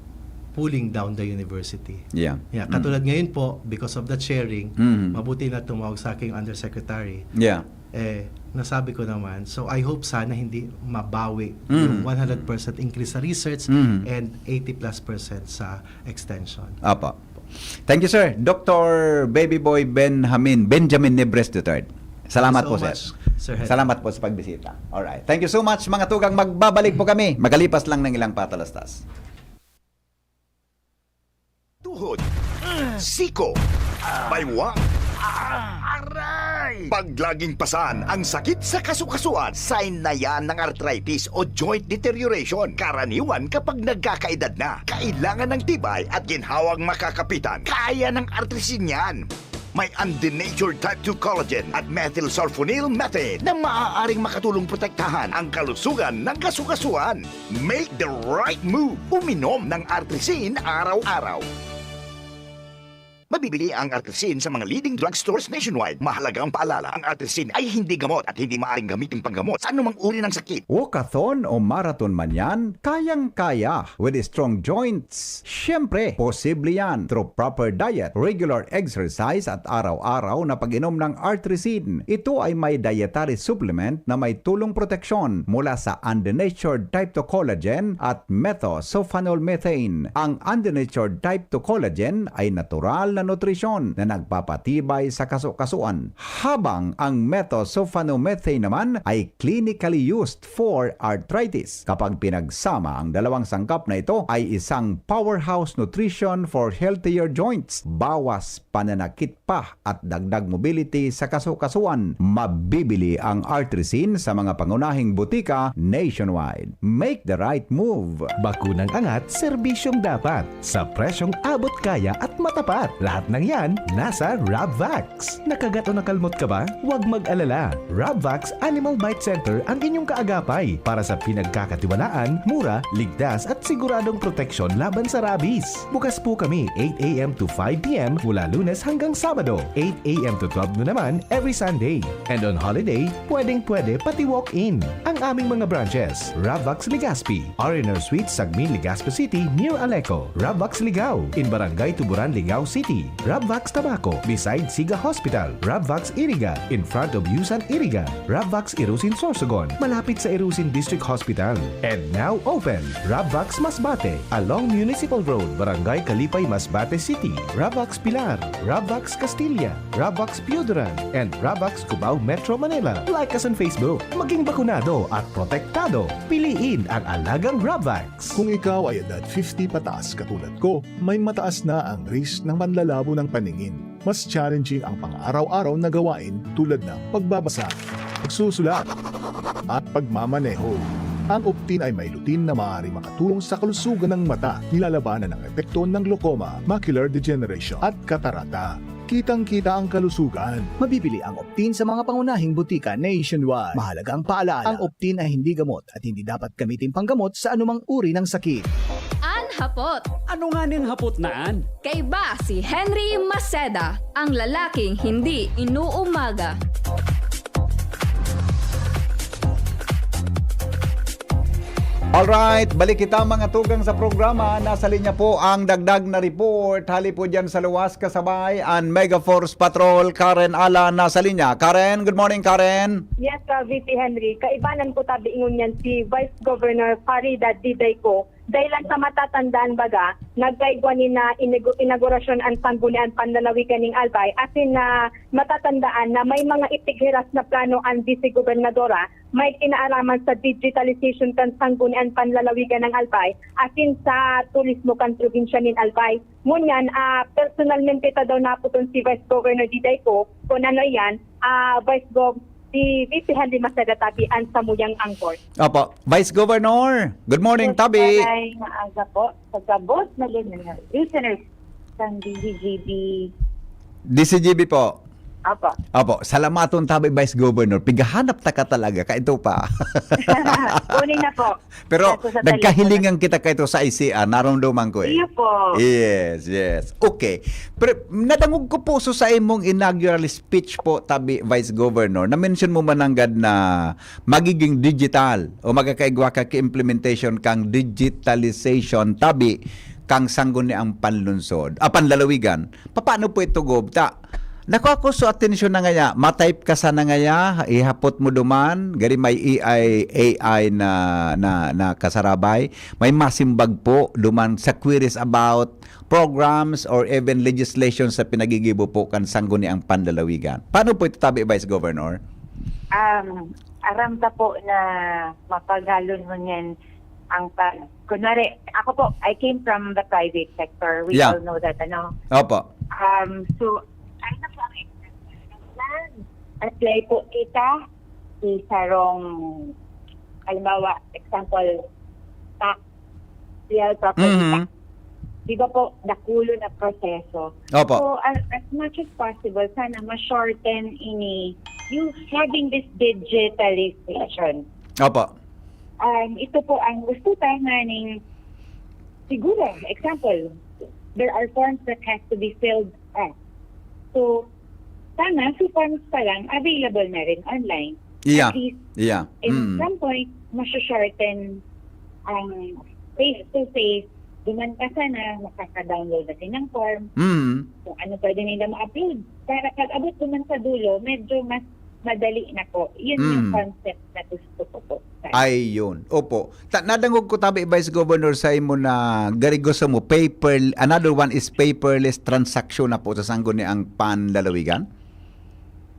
pulling down the university. Yeah. Yeah, Mm. katulad ngayon po, because of that sharing, Mm. mabuti na tumawag sa akin yung undersecretary. Yeah. Eh, nasabi ko naman, so I hope sana hindi mabawi Mm. yung one hundred percent increase sa research Mm. and eighty plus percent sa extension. Apa. Thank you, sir. Doctor Baby Boy Benjamin, Benjamin Nebres the third. Salamat Thank you po, so sir. much, Sir Hector. Salamat po sa pagbisita. Alright. Thank you so much, mga tugang. Magbabalik po kami. Magalipas lang ng ilang patalastas. Tuhod, siko, baywang, aray! Pag laging pasan ang sakit sa kasukasuan, sign na yan ng arthritis o joint deterioration. Karaniwan kapag nagkakaedad na, kailangan ng tibay at ginhawang makakapitan. Kaya ng Artrisin yan. May undenatured type two collagen at methylsulfonyl methane na maaaring makatulong protektahan ang kalusugan ng kasukasuan. Make the right move. Uminom ng Artrisin araw-araw. Mabibili ang Artrisin sa mga leading drugstores nationwide. Mahalagang paalala, ang Artrisin ay hindi gamot at hindi maaaring gamitin panggamot sa anumang uri ng sakit. Walkathon o marathon man yan, kayang-kaya with strong joints. Siyempre, posible yan through proper diet, regular exercise at araw-araw na pag-inom ng Artrisin. Ito ay may dietary supplement na may tulong proteksyon mula sa undenatured type two collagen at methylsulfonyl methane. Ang undenatured type two collagen ay natural na nutrisyon na nagpapatibay sa kasukasuan, habang ang methylsulfonyl methane naman ay clinically used for arthritis. Kapag pinagsama, ang dalawang sangkap na ito ay isang powerhouse nutrition for healthier joints. Bawas pananakit pa at dagdag mobility sa kasukasuan. Mabibili ang Artrisin sa mga pangunahing butika nationwide. Make the right move. Bakunang angat, serbisyong dapat, sa presyong abot kaya at matapat. Lahat ng yan, nasa Rabvax. Nakagat o nakalmot ka ba? Huwag mag-alala. Rabvax Animal Bite Center ang inyong kaagapay para sa pinagkakatiwalaan, mura, ligtas at siguradong proteksyon laban sa rabies. Bukas po kami eight a m to five p m mula Lunes hanggang Sabado, eight a m to twelve noon naman every Sunday. And on holiday, pwedeng-pwede pati walk-in. Ang aming mga branches, Rabvax Legazpi, R and R Suites, Sagmin, Legazpi City, near Aleco, Rabvax Ligao, in Barangay Tuburan, Ligao City, Rabvax Tabaco, beside Siga Hospital, Rabvax Iriga, in front of Yusan Iriga, Rabvax Irusin Sorsogon, malapit sa Irusin District Hospital. And now open, Rabvax Masbate, along Municipal Road, Barangay Kalipay, Masbate City, Rabvax Pilar, Rabvax Castilla, Rabvax Pioduran, and Rabvax Cubao, Metro Manila. Like us on Facebook. Maging bakunado at protektado. Piliin ang alagang Rabvax. Kung ikaw ay edad fifty pataas katulad ko, may mataas na ang risk ng panlalabo ng paningin. Mas challenging ang pang-araw-araw na gawain tulad ng pagbabasa, pagsusulat, at pagmamaneho. Ang Optin ay may lutein na maaari makatulong sa kalusugan ng mata, nilalabanan ang epekto ng glaucoma, macular degeneration, at katarata. Kitang-kita ang kalusugan. Mabibili ang Optin sa mga pangunahing butika nationwide. Mahalagang paalaala, ang Optin ay hindi gamot at hindi dapat gamitin panggamot sa anumang uri ng sakit. An hapot. Ano nga ning hapot na an? Kaiba si Henry Maceda, ang lalaking hindi inuumaga. Alright, balik kita, mga tugang, sa programa. Nasa linya po ang dagdag na report. Hali po dyan sa luwas, kasabay an Mega Force Patrol, Karen Alan, nasa linya. Karen, good morning, Karen. Yes, uh, V P Henry. Kaibanan ko tabi ingon yan si Vice Governor Farida Didayco. Dahil lang sa matatandaan baga, nagkaigwa ni na inigo-, inaugurasyon ang Sangguniang Panlalawigan ning Albay, asin na matatandaan na may mga itighiras na plano ang Vice Gobernadora, may kinaaraman sa digitalization kan Sangguniang Panlalawigan ng Albay, asin sa turismo kan probinsya nin Albay. Ngunyan, ah, personalmente ta daw naputon si Vice Governor Didayco, kung ano yan, ah, Vice Gov, si V P Henry Maceda Tapi, ang samuyang anchor. Opo. Vice Governor, good morning, Good tabi. Maray nga aga po sa gabos na listener-, listeners ng D C G B. D C G B po. Apo. Apo, salamaton tabi, Vice Governor. Pigahanap ta ka talaga, kaito pa. Kunin na po. Pero Kaso sa nagkahilingan telepono. Kita kaito sa I C R, naramdaman ko eh. Iyo po. Yes, yes. Okay. Pero nadangog ko po so sa imong inaugural speech po, tabi, Vice Governor, na-mention mo mananggad na magiging digital o magkakaigwa ka ki implementation kang digitalization, tabi, kang Sangguniang Panlunsod, ah, Panlalawigan. Papaano po ito, Gob? Ta, nakuha ko so atensyon na ngaya, ma-type ka sana ngaya, ihapot mo duman, gari may A I, A I na, na, na kasarabay, may masimbag po duman sa queries about programs or even legislation sa pinagigibo po kan Sangguniang Panlalawigan. Paano po ito, tabi, Vice Governor? Um, aram ka po na mapagalon mo niyan ang pag-, kunwari, ako po, I came from the private sector. We Yeah. all know that, ano? Opo. Um, so, ano po ang expectation plan? Apply po kita sa sarong, halimbawa, example, tax, real property Mhm. tax. Di ba po, dakulo na proseso? Opo. So, as, as much as possible, sana ma-shorten ini, you having this digitalization. Opo. Um, ito po ang gusto ta nga ning, siguro, example, there are forms that has to be filled up. So, sana si forms pa lang available na rin online. Iya. At least, Iya. in Mm. some point, masya-shorten ang face-to-face. Duman ka sana, makaka-download na din ng form. Mm. Kung ano pwede nila ma-upload. Para pag-abot duman sa dulo, medyo mas madali na po. Yun yung Mm. concept na gusto ko po. Ayun. Opo. Ta-, nadangog ko, tabi, Vice Governor, sa imo na gari gusto mo, paper, another one is paperless transaction na po sa Sangguniang Panlalawigan?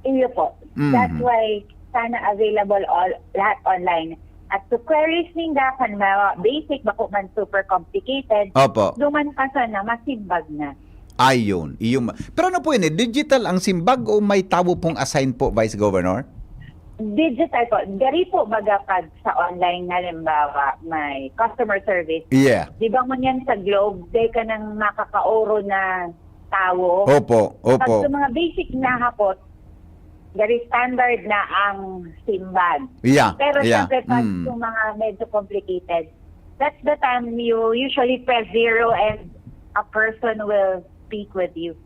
Iyo po. Mhm. That's why sana available all, lahat online. At to queries ninda, kan mga basic, bako man super complicated, Opo. duman pa sana, masimbag na. Ayun, iyo ma-, pero ano po yun eh, digital ang simbag o may tawo pong assign po, Vice Governor? Digital po. Gari po, baga pag sa online, halimbawa, may customer service. Yeah. Di ba ngunyan sa Globe, di ka nang makakaoro na tawo? Opo, opo. Pag sa mga basic na hapot, gari standard na ang simbag. Yeah, Pero yeah. syempre, pag Mm. sa mga medyo complicated, that's the time you usually press zero and a person will speak with you.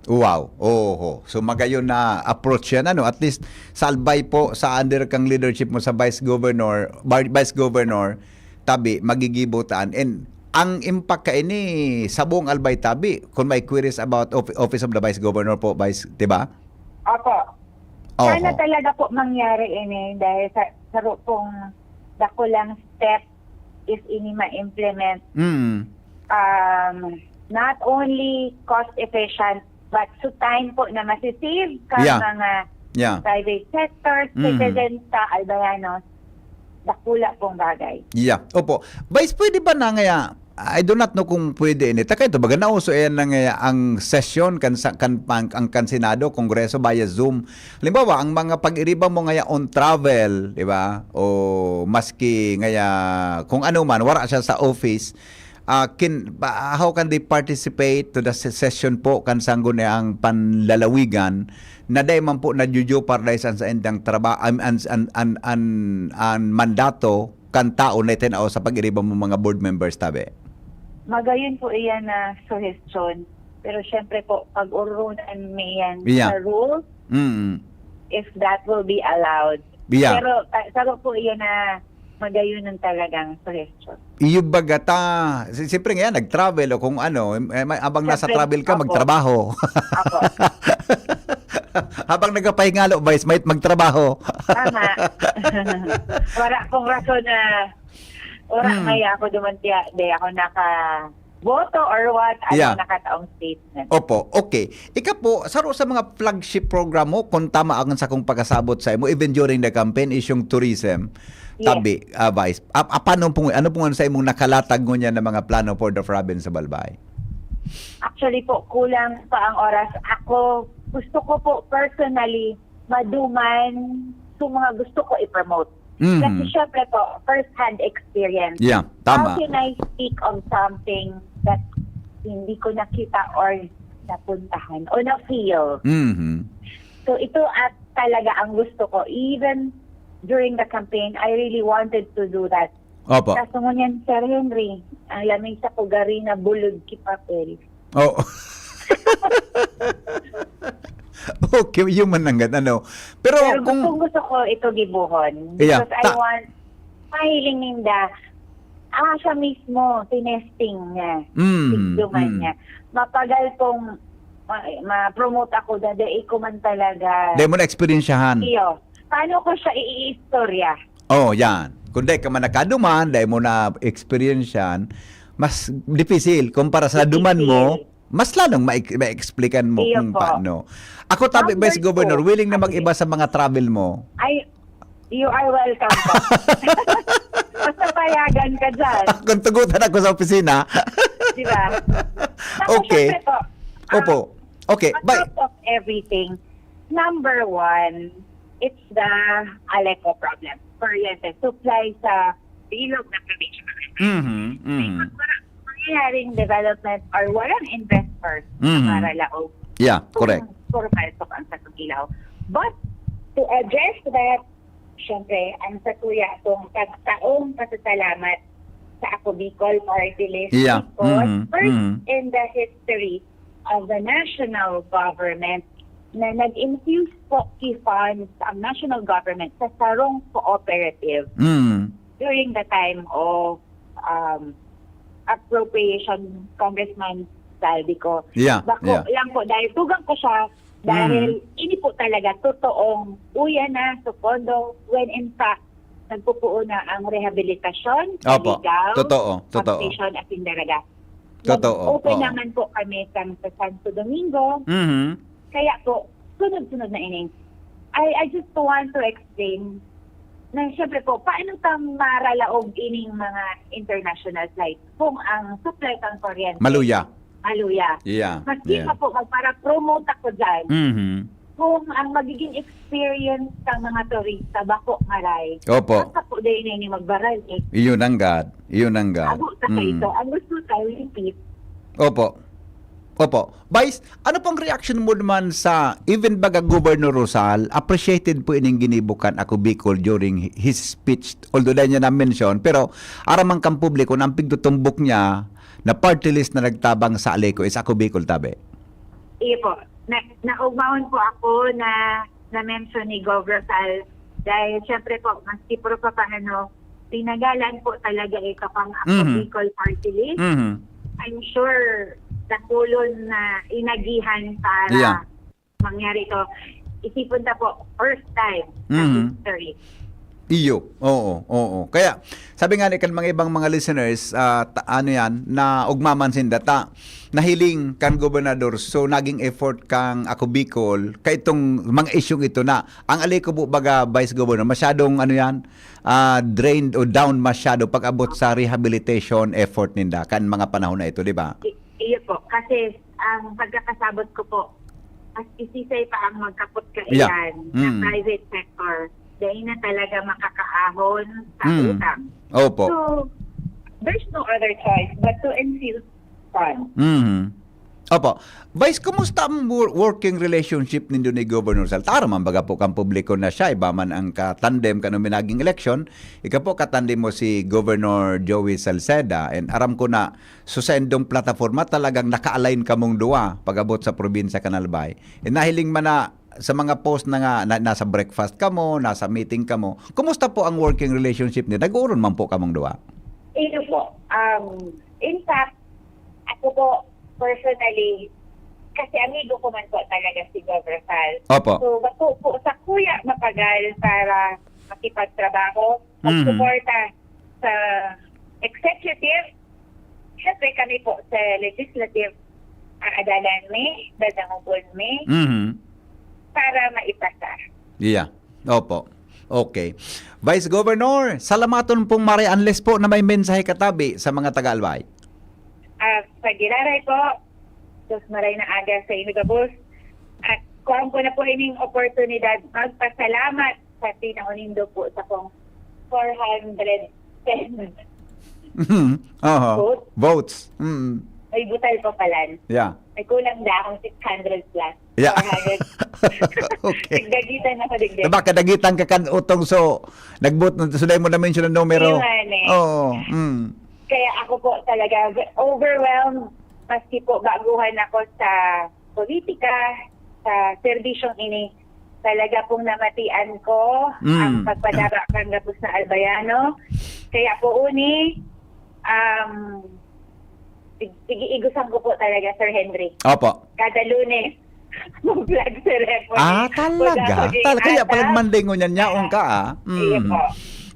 Wow. Oho. So, magayon na approach yan, ano? At least, sa Albay po, sa under kang leadership mo sa Vice Governor, Bar-, Vice Governor, tabi, magigibo taan. And ang impact kaini sa buong Albay tabi, kung may queries about of-, Office of the Vice Governor po, Vice, di ba? Opo. Oho. Sana talaga po mangyari ini dahil sa, sa ru-, kung dakulang step is ini ma-implement, Mm. um, not only cost efficient, but sa time po na masisave ka Yeah. mga Yeah. private sector, Mm. citizens sa Albayanos, dakula pong bagay. Yeah. Opo. Vice, pwede ba na ngaya I do not know kung pwede ini. Taka ito, baga nauso yan na nga ang sesyon kan sa, kan, pang, ang kan Senado, Kongreso via Zoom. Halimbawa, ang mga pag-iriba mo ngaya on travel, di ba? O maski ngaya kung ano man, wala siya sa office, ah, kin, ba, how can they participate to the se-, session po kan sanggo niya ang panlalawigan na dai man po nadyo-jeopardize an saindang traba-, an, an, an, an, an, an mandato kan tao na itinao sa pag-iriba mo mga board members, tabi? Magayon po iyan na suhestyon. Pero syempre po, pag-urunan mi iyan Yeah. sa rules, Mm. if that will be allowed. Yeah. Pero, ah, saro po iyan na magayon ang talagang suhestyon. Iyo baga ta, si-, siyempre ngayon, nag-travel o kung ano, eh, may, abang nasa Siyempre, travel ka, opo. magtrabaho. Opo. Habang nagpapahingalo, Vice, may magtrabaho. Tama. Wala akong rason na, wala Hmm. may ako duman tiya, di ako nakaboto or what, ano Yeah. nakataong statement. Opo, okay. Ika po, saro sa mga flagship program mo, kung tama ang sa kong pagkasabot sa imo, even during the campaign, is yung tourism. Yes. Tabi, ah, Vice. Ah, ah, paano pong, ano pong sa imong nakalatag ngunyan na mga plano for the province of Albay? Actually po, kulang pa ang oras. Ako, gusto ko po personally, maduman sa mga gusto ko i-promote. Mhm. Kasi syempre po, first-hand experience. Yeah, tama. How can I speak of something that hindi ko nakita or napuntahan o na-feel? Mhm. So, ito at talaga ang gusto ko. Even during the campaign, I really wanted to do that. Opo. Kaso ngunyan, Sir Henry, ang lamesa ko gari na bulod ki papel. Oo. Okay, human lang gad, ano. Pero Pero kung gustong gusto ko ito gibohon. Yeah, Because I ta- want, mahiling ninda, ah, siya mismo, tinesting niya, Mm, tikduman mm. niya. Mapagal kong ma-, ma-promote ako, dada, iko man talaga. Dai mo na eksperyensyahan. Iyo. Paano ko siya iiistorya? Oh, yan. Kung dai ka man nakaduman, dai mo na experience yan, mas dipisil. Kumpara sa duman mo, Dipisil. mas lalong ma-, ma-explican mo Iyo kung po. paano. Ako, tabi, Number Vice Governor, two. willing na Ay, mag-iba sige. sa mga travel mo. Ay, you are welcome po. Basta payagan ka dyan. Kung tugutan ako sa opisina. Di ba? Tapos, Okay. syempre po, ah, Opo. Okay. on Bye. top of everything, number one, it's the Aleco problem. Kuryente, supply sa bilog na probinsya. Mhm, mhm. Pag wala mangyayaring development or walang investors Mhm. sa Maralaog, Yeah, kung correct. formal pa ang Satong Ilaw. But to address that, syempre, ang satuya kong pagtaong pasasalamat sa Ako Bicol Party List Yeah. because Mhm, first mhm. in the history of the national government na nag-infuse po ki funds ang national government sa sarong cooperative Mm. during the time of, um, appropriation, Congressman Zaldy Co. Yeah, Bako yeah. lang po, dahil tugang ko siya, dahil Mm. ini po talaga totoong uya na sa pondo when in fact nagpupuo na ang rehabilitasyon, Opo. Ligao, Totoo, totoo. Foundation at Sindaraga. Totoo, Nag-open oo. naman po kami sa, sa Santo Domingo. Mhm. Kaya po, sunod-sunod na ining. I, I just want to explain na siyempre po, paano ka maralaog ining mga international flight kung ang supply kang kuryente Maluya. maluya? Yeah, Maski yeah. pa po, magpara-promote ako dyan, Mhm. kung ang magiging experience sa mga turista, bako, maray, Opo. basta po dahil na ini magbaral eh. Iyon ang gad. Iyon ang gad. Abo sa Mm. ito. Ang gusto tayo, repeat. Opo. Opo. Vice, ano pong reaction mo naman sa, even baga Governor Rosal, appreciated po ining ginibo kan Ako Bicol during his speech, although dahil niya na-mention, pero aram man kan publiko na ang pigtutumbok niya na party list na nagtabang sa Aleco is Ako Bicol, tabi? Iyo po. Na, naugmahon po ako na na-mention ni Gov Rosal dahil syempre po, maski puro pa paano, pinagalan po talaga ito pang Ako Mhm. Bicol Party List. Mhm. I'm sure dakulon na inagihan para Yeah. mangyari ito. Isipon ta po, first time sa Mhm. history. Iyo, oo, oo. Kaya, sabi nga ni kan mga ibang mga listeners, ah, ta ano yan, naugma man sinda ta nahiling kan gobernador, so naging effort kan Ako Bicol, kaitong mga isyung ito na ang ali ko po baga, Vice Governor, masyadong ano yan, ah, drained o down masyado pag-abot sa rehabilitation effort ninda kan mga panahon na ito, di ba? I iyo po, kasi ang pagkakasabot ko po, mas isisay pa ang magkapot Yeah. kaiyan sa Mm. private sector. Dai na talaga makakaahon sa Mm. utang. Opo. So, there's no other choice but to infuse fund. Mhm. Opo. Vice, kumusta ang wor working relationship nindo ni Governor Sal ta aram man baga po kan publiko na siya iba man ang ka-tandem kan minaging eleksyon, ika po ka-tandem mo si Governor Joey Salceda, and aram ko na so saindong plataporma talagang naka-align kamong duwa pag-abot sa probinsya kan Albay. And nahiling man na sa mga post na nga na nasa breakfast kamo, nasa meeting kamo, kumusta po ang working relationship niyo? Nag-ooron man po kamong duwa? Iyo po. Um, in fact, ako po, personally, kasi amigo ko man po talaga si Gov Rizal. Opo. So, bako po sa kuya mapagal para makipagtrabaho, Mhm. magsuporta sa executive. Siyempre, kami po sa legislative, aadalan mi, dadangogol mi, Mhm. para maipasa. Iya. Opo. Okay. Vice Governor, salamaton pong maray unless po na may mensahe ka tabi sa mga taga-Albay. Ah, sa Giraray po, sus, maray na aga sa inyo gabos. At kuhaan ko na po ining oportunidad magpasalamat sa tinaw nindo po sa kong four hundred ten Mhm. Oho. Votes. Votes. Mm. May butal pa palan. Yeah. May kulang na akong six hundred plus. Yeah. Four hundred. Okay. Nagdagitan ako, digdi. Diba, kadagitan ka kan utong, so, nagbut-, so, dahil mo na-mention ang numero. Yun nga, eh. Oo. Mm. Kaya ako po talaga, overwhelmed, maski po baguhan ako sa politika, sa serbisyong ini, talaga pong namatian ko Mm. ang pagpadara kan gabos na Albayano. Kaya po, uni, um, sig-, sige, igusan ko po talaga, Sir Henry. Opo. Kada Lunes, mag-vlog si Repo. Ah, talaga? Tal-, kaya pala Monday ngunyan, yaon ka, ah. Iyo Mm. po.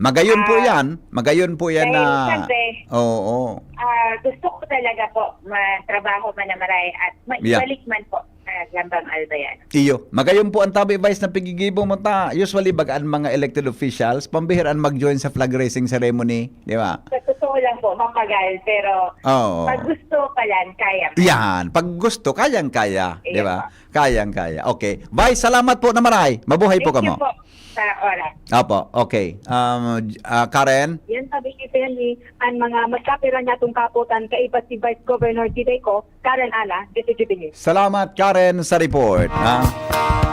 Magayon po Ah, yan. Magayon po yan dahil na, siyempre, oo. ah, gusto ko talaga po matrabaho man na maray at Yeah. maibalik man po sa Lambang Albayan. Iyo. Magayon po ang tabi, Vice, na pigigibo mo ta. Usually, baga an mga elected officials, pambihira an mag-join sa flag raising ceremony, di ba? Sa totoo lang po, mapagal, pero Oo. pag gusto pa lang, kaya pa. Yan. Pag gusto, kayang-kaya, di Iyo ba? po. Kayang-kaya. Okay. Vice, salamat po na maray. Mabuhay po Thank you kamo. po sa oras. Opo, okay. Um, j-, ah, Karen? Yan, sabi ni Telly, ang mga magkapira niya tong kapotan, kaiba si Vice Governor Dideco, Karen Ana, Dito Jubilee. Salamat, Karen, sa report, ha?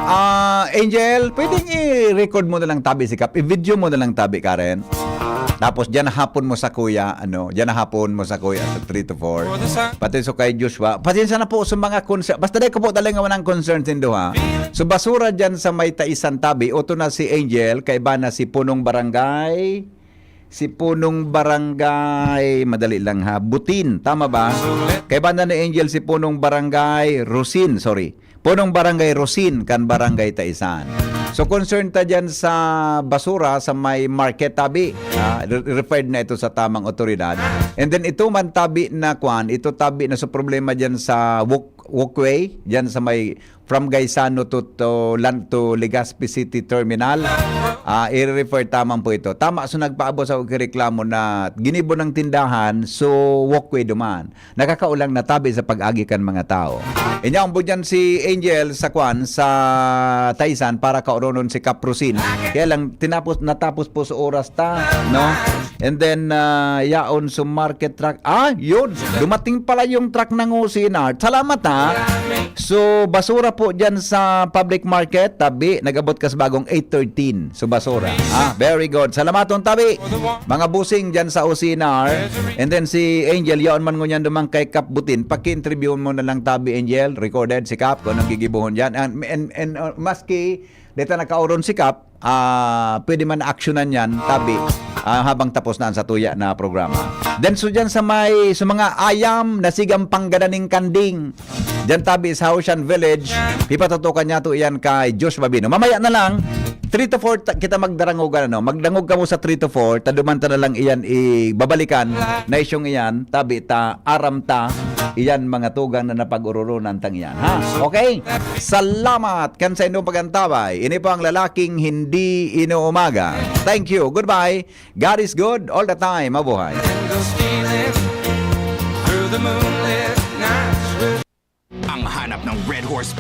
Ah, Angel, pwedeng i-record mo na lang tabi si Kap, i-video mo na lang tabi, Karen. Tapos, diyan hapon mo sa kuya, ano, diyan hapon mo sa kuya sa three to four. Pati so kay Joshua. Pasensya na po sa mga concern. Basta dai ko po talaga walang concern sindo, ha. So, basura diyan sa may Taisan tabi, oto na si Angel, kaiba na si Punong Barangay, si Punong Barangay, madali lang ha, Butin, tama ba? Kaiba na ni Angel si Punong Barangay Rosin, sorry. Punong Barangay Rosin kan Barangay Taisan. So, concern ta diyan sa basura sa may market tabi. Ah, re-, referred na ito sa tamang otoridad. And then, ito man tabi na kwan, ito tabi na sa problema diyan sa walk-, walkway, diyan sa may from Gaisano to, to, lan-, to Legazpi City Terminal. Ah, i-refer taman po ito. Tama, so nagpaabot sa reklamo na ginibo ng tindahan, so walkway duman. Nakakaulang na tabi sa pag-agi kan mga tao. Inya, umbo dyan si Angel sa kwan, sa Taisan para kaoronon si Kap Rosin. Kaya lang, tinapos, natapos po sa oras ta, no? And then, ah, yaon sa market truck. Ah, yun. Dumating pala yung truck ng O C N R. Salamat, ha. So, basura po dyan sa public market, tabi, nag-abot kas bagong eight thirteen. So, basura. Ah, very good. Salamaton, tabi. Mga busing dyan sa O C N R. And then si Angel, yaon man ngunyan duman kay Kap Butin. Paki-interview mo na lang tabi, Angel. Recorded si Kap kung anong gigibohon dyan. And, and, and, uh, maski dito nagkaoron si Kap, ah, pwede man aksyonan yan, tabi, ah, habang tapos na ang satuya na programa. Then, so dyan sa may, sa mga ayam na sigang panggadaning kanding, dyan tabi sa Haushan Village, ipatutukan niya to yan kay Josh Babino. Mamaya na lang, Three to four ta-, kita magdarangogan, ano? Magdangog kamo sa three to four, ta duman ta na lang iyan ibabalikan, na isyong iyan, tabi ta, aram ta, iyan mga tugang na napag-ororonan tang iyan, ha? Okay? Salamat kan sa inyong pag-antabay. Ini po ang lalaking hindi inuumaga. Thank you. Goodbye. God is good all the time. Mabuhay. Go stealing through the moonlit nights with Ang hanap ng Red Horse